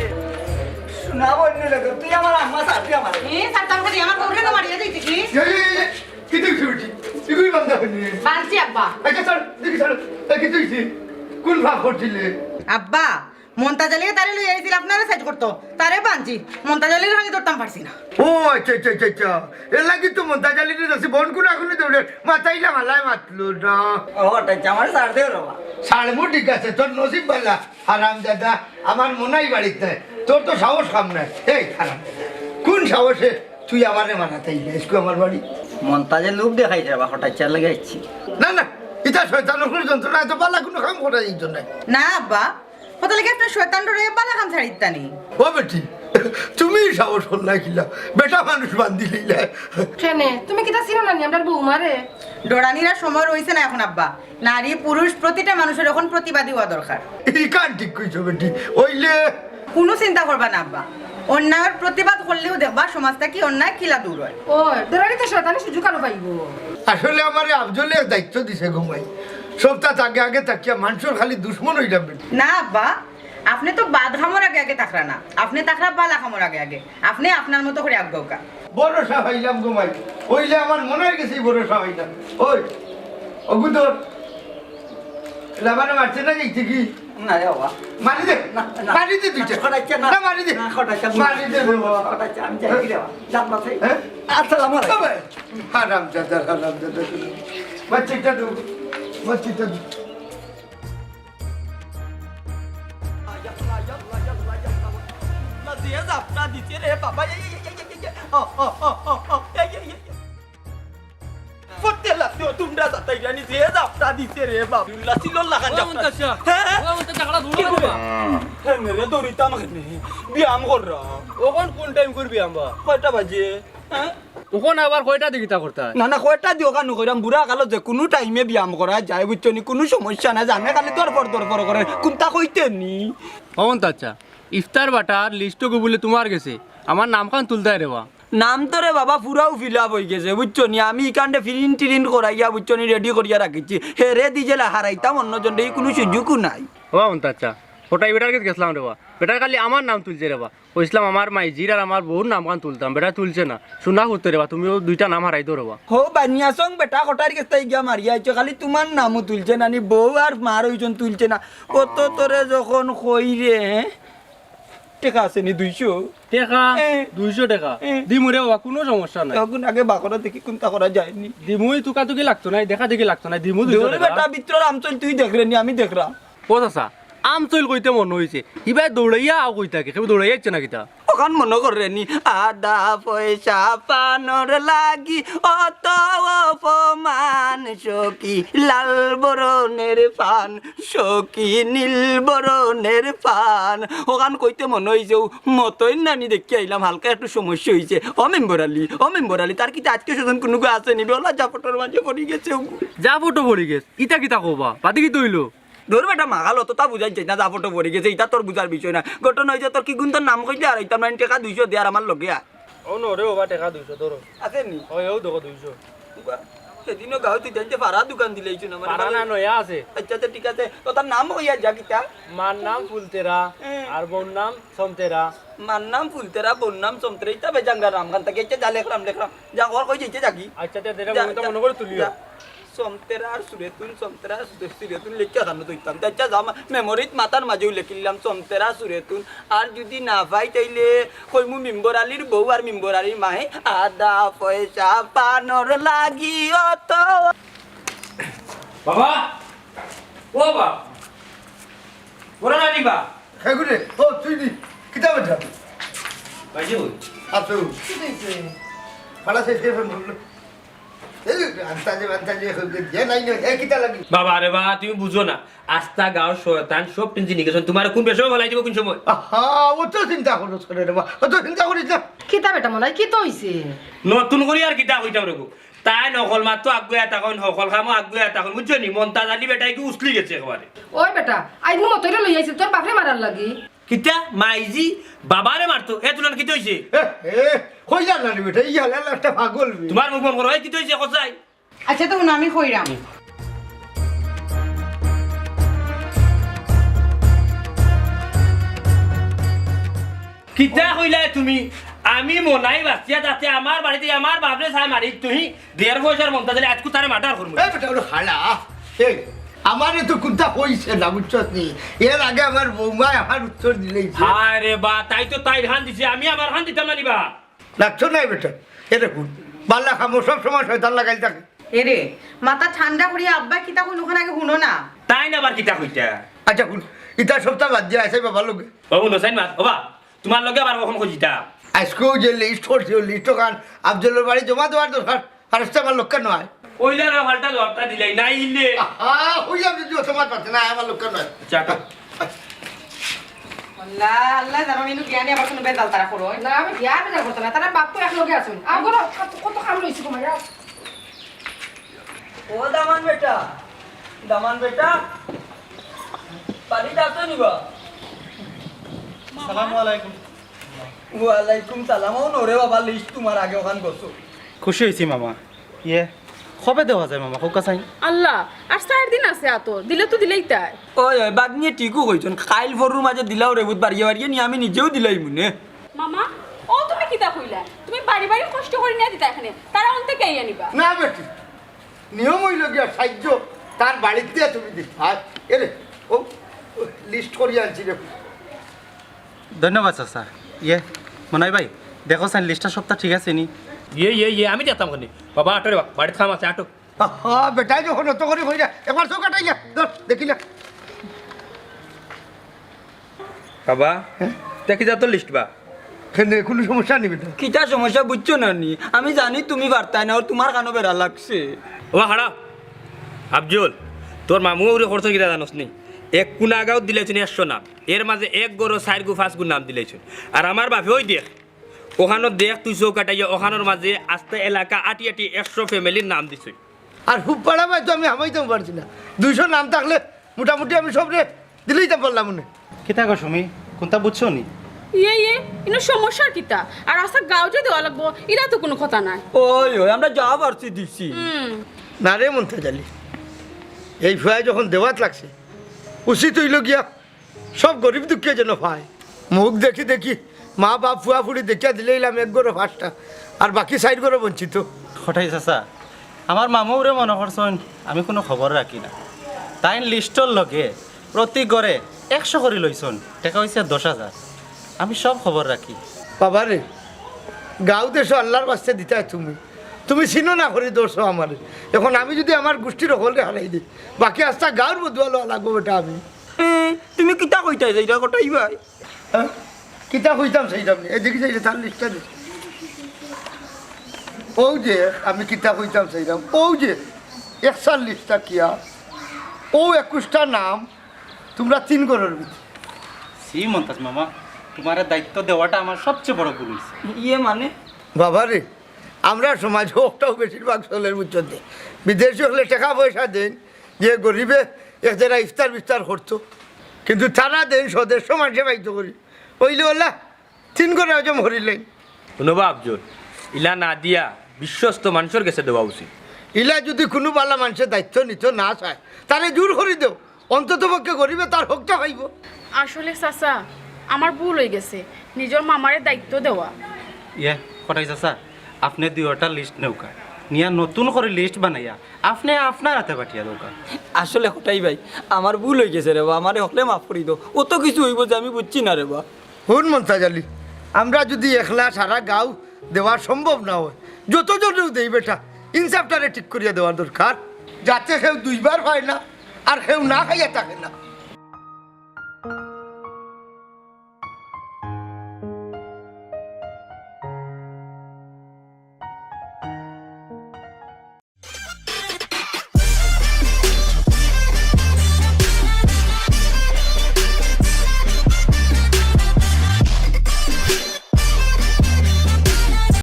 শোনা বললে লোক, তুই আমার আম্মা সাথে আমার। এ, সাতাম করে আমার বউরে না মারিয়া দিতে কি? এই, এই, এই, এই, কি তুই ছুটি? তুই কই বান্দা হলি? বানছি আব্বা। আচ্ছা, স্যার, দেখি স্যার, এই কি তুই ছি? কোন ভাব করছিলে? আব্বা, মন্তাজ আলীরে তারে লই আইছিল আপনারে সাইজ করতো। তারে বানছি। মন্তাজ আলীর খালি ধরতাম পারছি না। ও, আচ্ছা, আচ্ছা, আচ্ছা, আচ্ছা। এর লাগি তো মন্তাজ আলীরে যাচ্ছি, বন করে এখনই দৌড়ে, মাথাইলা মালায় মাতলো না। ও, ওটা হচ্ছে আমার সার দেও রে বা। সারমু ঠিক আছে, তোর নসিব বালা, হারাম দাদা, আমার মনাই বাড়িত নাই, তোর তো সাহস কম নাই। এই হারাম, কোন সাহসে তুই আমারে মারাতে আইলে আজকে আমার বাড়ি? মন্তাজে লোভ দেখাইছে বা, হঠাৎ চার লাগে আইছি। না, না, ইতা শয়তানর কুনু যন্ত্রণা, এত বালা কুনু কাম করা যাইতো না। না আব্বা, কত লাগে আপনার শয়তান ডরে বালা কাম ছাড়িতানি। ও বেটি, তুমি সাহস করলা কিলা? বেটা মানুষ বান্ধিলাইলা। কেনে? তুমি কিতা চিনো না নি আমরার বৌমারে? ডরানির আর সময় রইছে না এখন আব্বা। নারী, পুরুষ, প্রতিটা মানুষের এখন প্রতিবাদী হওয়া দরকার। ইখান ঠিক কইছো বেটি। অইলে? কুনু চিন্তা করবা না আব্বা, অন্যায়র প্রতিবাদ করলেউ দেখবা সমাজ থাকি অন্যায় কিলা দূর অয়। ও, ডরানি তো শয়তানে সুযোগ আরো পাইবো। আসলে আমারে আফজলে দায়িত্ব দিছে গো মাই। সপ্তাহ আগে আগে থাকিয়া মানষর খালি দুশমন অইলাম বেটি। না আব্বা, আপনে তো বাদ কামর আগে আগে থাকরা না, আপনে থাকরা বালা কামর আগে আগে। আপনে আপনার মতো করি আগাউক্কা। ভরসা পাইলাম গো মাই, অইলে আমার মনর গেছে ভরসা পাইলাম। ওই, অগুদর, লাবানে মারছে না গেছে কি? না রে বাবা। মারি দে, না, না। মারি দে দুইটা। না, খটাইছে না। না, মারি দে। না, খটাইছে না। মারি দে রে বাবা। খটাইছে, আমি যাই রে বাবা। জান বাঁচাই। হ্যাঁ? আসসালামু আলাইকুম। বাবা, হারাম জাদা, হারাম জাদা। বাচ্চাটা দে, বাচ্চাটা দে। যে জাপটা দিছে রে বাবা, এই, এই, এই, এই, এই, এই, ও, ও, ও, ও, ও, এই, এই, এই, এই। পড়তে লাগতো, তোমরা যাতাই জানি যে জাপটা দিছে রে বাবা। দুল্লা ছিল লাগান ও জাপটা। মন্তাজা, হ্যাঁ, হ্যাঁ। ও মন্তাজা, খাড়া ধুলো কি করবা? হ্যাঁ, মেরে দৌড়িতাম কেনে? ব্যায়াম কররা। অখন কোন টাইম করবি আমরা? কয়টা বাজে? অখন আবার কয়টা দি কিতা করতা? না, না, কয়টা দি অখান কইরাম, বুড়া কালো যে কুনু টাইমে ব্যায়াম করা যায়, বুঝছো নি? কুনু সমস্যা নাই, জানে খালি দরফর দরফর করে, কুনতা কইতে নি? অখন তো আচ্ছা, ইফতার বাটার লিস্ট গু বুলে তুমার গেছে, আমার নামখান তুলতায় রেবা। নাম তো রে বাবা পুরাউ fill up অইগেছে, বুঝছো নি? আমি ইখানরে print টিরিন্ট করাইয়া, বুঝছো নি, ready করিয়া রাখিছি। হেরে দি যে হারাইতাম অন্যজনরে, ই কুনু সুযোগও নাই। ও অখন তো আচ্ছা, কটাই বেটার গেছে গেছলাম রেবা, বেটায় খালি আমার নাম তুলছে রেবা। কইছলাম আমার মাইজির আর আমার বউর নামখান তুলতাম, বেটায় তুলছে না। সুনা করতে রেবা, তুমিও দুইটা নাম হারাই দেও রেবা। হো বানিয়াসং বেটা কটার গেছে তাই গিয়া মারিয়া আইছো, খালি তুমার নামও তুলছে না নি, বউ আর মার অইজন তুলছে না। কত তোরে যখন কই রে, টেকা আছে নি দুইশো? টেকা? এ। দুইশো টেকা? এ। দিমু রে বাবা, কুনু সমস্যা নাই। তখন আগে বাকরা দেখি কুনতা করা যায়নি। দিমুই, তুকাতুকি লাগতো নাই, দেখাদেখি লাগতো নাই, দিমু দুইশো টেকা। বেটা, ভিতরর আমচইল তুই দেখরে নি, আমি দেখরাম। ও চাচা, আমচইল কইতে মনো অইছে, ইবায় দৌড়াইয়া আও কই থাকে, কেউ দৌড়াইয়া আইছে না কিতা? অখান মনো কররে নি, আদা পয়সা পানর লাগি অত অপমান, সখী লাল বরণের পান, সখী নীল বরণের পান। অখান কইতে মনো অইছে, ও মতইন নানি দেখি আইলাম, হালকা একটু সমস্যা অইছে। ও মেম্বর আলী, ও মেম্বর আলী, তার কিতা আত্মীয় স্বজন কুনুগু আছে নি? বেলা জাফটর মাঝে পড়ি গেছে। জাফটো পড়ি গেছে? ইতা কিতা কও বা? বাদে কিতা অইলো? ধর বেটা মাগাল, অততা বুঝাইছে না, জাফটো পড়ি গেছে, ইতা তোর বুঝার বিষয় না। ঘটনা অইছে তোর কিগুন্তর নাম কইলে আর ইতা মানে টেকা দুইশো দে আর আমার লগে আয়। ও নো রে বাবা, টেকা দুইশো ধরো। আছে নি? ওই, ও দেখো দুইশো। উবা, সেদিনও গাঁও তুই জানতে পারা দোকান দিলে এই না, মানে পারা না, নয়া আছে। আচ্ছা, আচ্ছা, ঠিক আছে। ও তার নাম কইয়া যা কিতা? মার নাম ফুলতেরা, হ্যাঁ। আর বউর নাম সমতেরা। মার নাম ফুলতেরা, বউর নাম সমতেরা, ইতা বেজাঙ্গা রামখান তাকে, ইচ্ছা যা লেখলাম, লেখলাম। যা, ওর কই যাইতে যাকি? আচ্ছা, তে দেরে যা, মনে তো যা, মনে করে তুলিও। যা। সমতেরা আর সুরেতুন, সমতেরা আর সুরে-, সুরেতুন লেখিয়া খানো দইতাম। তে আচ্ছা, যা, মা-, মেমোরিত মাথার মাঝেও লেখিলাম, সমতেরা সুরেতুন। আর যদি না পাই, তাইলে কইমু মিম্বর আলীর বউ আর মিম্বর আলীর মায়ে আদা পয়সা পানর লাগি অত। বাবা, ও বাবা, বড় নানি বা? হে গুরে, ও তুই দি, কিতা বেটা? ভাইজি বল। আছো। কি হইছে? ফাড়া শেষ করে ফোন করলো। এই, আন্তাজে, আন্তাজে, যে নাই, নাই, এ, কিতা লাগি? বাবা রে বা, তুমি বুঝো না। আস্তা গাঁওর শয়তান, সব টেনশন নিয়ে গেছেন। তোমার কোন বিষয়ে বলাই দিব, কোন সময়? আহা, ও তো চিন্তা করো, রে বা, ও তো চিন্তা করিস না। কিতা বেটা মনাই, কিতা হইছে? নতুন করি আর কিতা কইতাম রে গো? তাই নকল মাত তো আগুয়া তখন, হকল খামো আগুয়া তখন, বুঝছো নি? মন্তাজ আলী বেটায় কি উছলি গেছে একেবারে। ওই বেটা, আইজ নু মতইরে লই আইছিল তোর বাপরে মারার লাগি। কিতা? মাইজি বাবারে মারতো? এ তুলন কিতা হইছে? এ, এ, কইলা না রে বেটা, ই হালার একটা পাগল বে। তোমার মুখ বন্ধ করো, এই কিতা হইছে, কোথায়? আচ্ছা, তো হুনো, আমি কইরাম। কিতা কইলায় তুমি? আমি মনাই বাঁচিয়া থাকতে আমার বাড়িত আমার বাপরে চাই মারি তুমি দেড় পয়সার মন্তাজ আলী, আজকু তারে মার্ডার করমু। এই বেটা, ওরে হালা। এই, আমারে তো কুন্তা কইছে না, বুঝছস নি? এর আগে আমার বৌমায় আমার উত্তর দিলেই যে। হায় রে বা, তাই তো তাইর খান দিছে, আমি আমার খান দিতাম না নি বা। লাগতো নাই বেটা। এ দেখুন, বাল্লা খামো সব সময় শয়তান লাগাইল থাকে। এরে, মাথা ঠান্ডা করিয়া আব্বায় কিতা কইন অখান আগে হুনো না। তাইন আবার কিতা কইতা? আচ্ছা হুন, ইতা সবতা বাদ দিয়া আইছে বাবার লগে। ও হুনো, সাইন মাত, ও বা, তোমার লগে আবার কখন কইছি তা? আইজকু যে লিস্ট করছি, ও লিস্ট অখান আফজলর বাড়ি জমা দেওয়ার দরকার। আর আসতে আমার লক্ষ্য নয়। কইলা না, পাল্টা জবাবটা দিলাই, না ইলে। আহা, কইলাম যদি অত মাত পারতে না, আমার লক্ষ্য নয়। আচ্ছা, আচ্ছা। আল্লাহ, আল্লাহ জানো, ইনু জ্ঞানী আবার কোনো বেজাল তারা করো। না, আমি বিয়া বেজাল করতাম না, তারা বাপ তো এক লগে আছইন। আর কোনো কত, কত কাম রইছে তোমার, যাও। ও দামান বেটা, দামান বেটা, বাড়িত আছো নি বা? সালামু আলাইকুম। ওয়ালাইকুম সালাম। ও নো রে বাবা, লিস্ট তোমার আগে অখান গছো। খুশি হইছি মামা। ইয়ে, কবে দেওয়া যায় মামা, কউক্কা চাইন? আল্লাহ, আর চাইর দিন আছে আতো, দিলে তো দিলেই তাই। ওই, ওই, বাগনিয়ে ঠিকও কইছইন, কাইল পরশুর মাঝে দিলাও রে বুধ বাড়িয়ে বাড়িয়ে নিয়া আমি নিজেও দিলাইমু নে। মামা, ও তুমি কিতা কইলা? তুমি বাড়ি বাড়ি কষ্ট করি নিয়া দিতা এখানে, তারা অন্তে কে আনিবা? না বেটি, নিয়ম অইলো গিয়া সাহায্য তার বাড়িত দিয়া তুমি দিতায়। আর এরে, ও, ও লিস্ট করিয়া আনছি রে। ধন্যবাদ চাচা। ইয়ে, মনাই ভাই, দেখো চাইন লিস্টটা সবতা ঠিক আছে নি? ইয়ে, ইয়ে, ইয়ে, আমি দেখতাম কেনে? বাবা, আটো রে বাবা, বাড়িত কাম আছে, আটো। আহা, বেটায় যখন অত করি কইরা, একবার চোখ আটাই গিয়া, ধর, দেখিলা। বাবা, হ্যাঁ? দেখি যা তো লিস্ট বা। কেনে, কোনো সমস্যা নি বেটা? কিতা সমস্যা বুঝছো না নি? আমি জানি তুমি পারতায় না, ওর তোমার কানো বেড়া লাগছে। ও খাড়া, আফজল, তোর মামু ওরে করছে কিতা জানোস নি? এক কুনা গাঁও দিলাইছইন একশো নাম, এর মাঝে এক গরো চাইর গু পাঁচ গু নাম দিলাইছইন। আর আমার বাপে ওই দেখ, ওখানো দেখ তুই চোখ কাটাইয়া, ওখানোর মাঝে আস্তে এলাকা আটি আটি একশো ফ্যামিলির নাম দিছে। আর হুপ পাড়া ভাই তো আমি হামাইতাম পারছি না, দুইশো নাম থাকলে মোটামুটি আমি সবরে দিলেই তো পারলাম মনে। কিতা গো সুমি, কোনটা বুঝছো নি? ইয়ে ইয়ে, ইনো সমস্যা কিতা? আর আস্তা গাঁও যে দেওয়া লাগবো, ইলা তো কোনো কথা নাই। ওই ওই, আমরা যা পারছি দিছি। হুম। না রে মন্তাজ আলী, এই ফুয়ায় যখন দেওয়াত লাগছে, উচিত হইল গিয়া সব গরিব দুঃখে যেন পায়। মুখ দেখি দেখি, মা বাপ ফুয়া ফুড়ি দেখিয়া দিলাইলাম এক ঘরে পাঁচটা, আর বাকি চাইর ঘরে বঞ্চিত। কটাই চাচা, আমার মামুরে মনে করছইন আমি কোনো খবর রাখি না। তাইন লিস্টর লগে প্রতি ঘরে একশো করি লইছইন, টেকা অইছে দশ হাজার। আমি সব খবর রাখি। বাবারে, গাঁও দেশো আল্লাহর বাস্তে দিতায় তুমি, তুমি চিনো না করি ধরছো আমারে। এখন আমি যদি আমার গোষ্ঠীর হকলরে হারাই দিই, বাকি আস্তা গাঁওর বদুয়া লওয়া লাগবো বেটা আমি। এ, তুমি কিতা কইতায় যাইরা কটাই ভাই? হ্যাঁ? কিতা কইতাম সেইটা আপনি? এদিকে যাইলে তার লিস্টটা দিস। ও যে আমি কিতা কইতাম সেইটা, ও যে একশার লিস্টটা কিয়া, ও একুশটা নাম, তোমরা তিন ঘরের ভিতরে। সি মন্তাজ মামা, তোমারে দায়িত্ব দেওয়াটা আমার সবচেয়ে বড় ভুল হইছে। ইয়ে মানে? বাবারে, আমরা সমাজ হোকটাও বেশিরভাগ চলের বুঝছতে। বিদেশি হকলে টাকা পয়সা দেন, যে গরিবে এক জায়গা ইফতার বিফতার করতো, কিন্তু তারা দেন স্বদেশ সমাজে বাইত করি। ওইলে ওলা তিন ঘরে হজম করিলেন। হুনো বা আফজল, ইলা না দিয়া বিশ্বস্ত মানুষর গেছে দেওয়া উচিত। ইলা যদি কোনো বালা মানুষের দায়িত্ব নিত না চায়, তারে জোর করি দেও, অন্তত পক্ষে গরিবে তার হকটা পাইব। আসলে চাচা, আমার ভুল হয়ে গেছে, নিজের মামারে দায়িত্ব দেওয়া। ইয়ে, কটাই চাচা, আপনি দুইটা লিস্ট নেউকা, নিয়া নতুন করে লিস্ট বানাইয়া আপনি আপনার হাতে পাঠিয়ে দেউকা। আসলে কটাই ভাই, আমার ভুল হয়ে গেছে রে বা, আমারে হকলে মাফ করি দাও। অত কিছু হইব যে আমি বুঝছি না রে বা। হুন মন্তাজ আলী, আমরা যদি একলা সারা গাঁও দেওয়া সম্ভব না হয়, যত জনেও দেই বেটা, ইনসাফটারে ঠিক করিয়া দেওয়ার দরকার, যাতে কেউ দুইবার পায় না আর কেউ না খাইয়া থাকে না।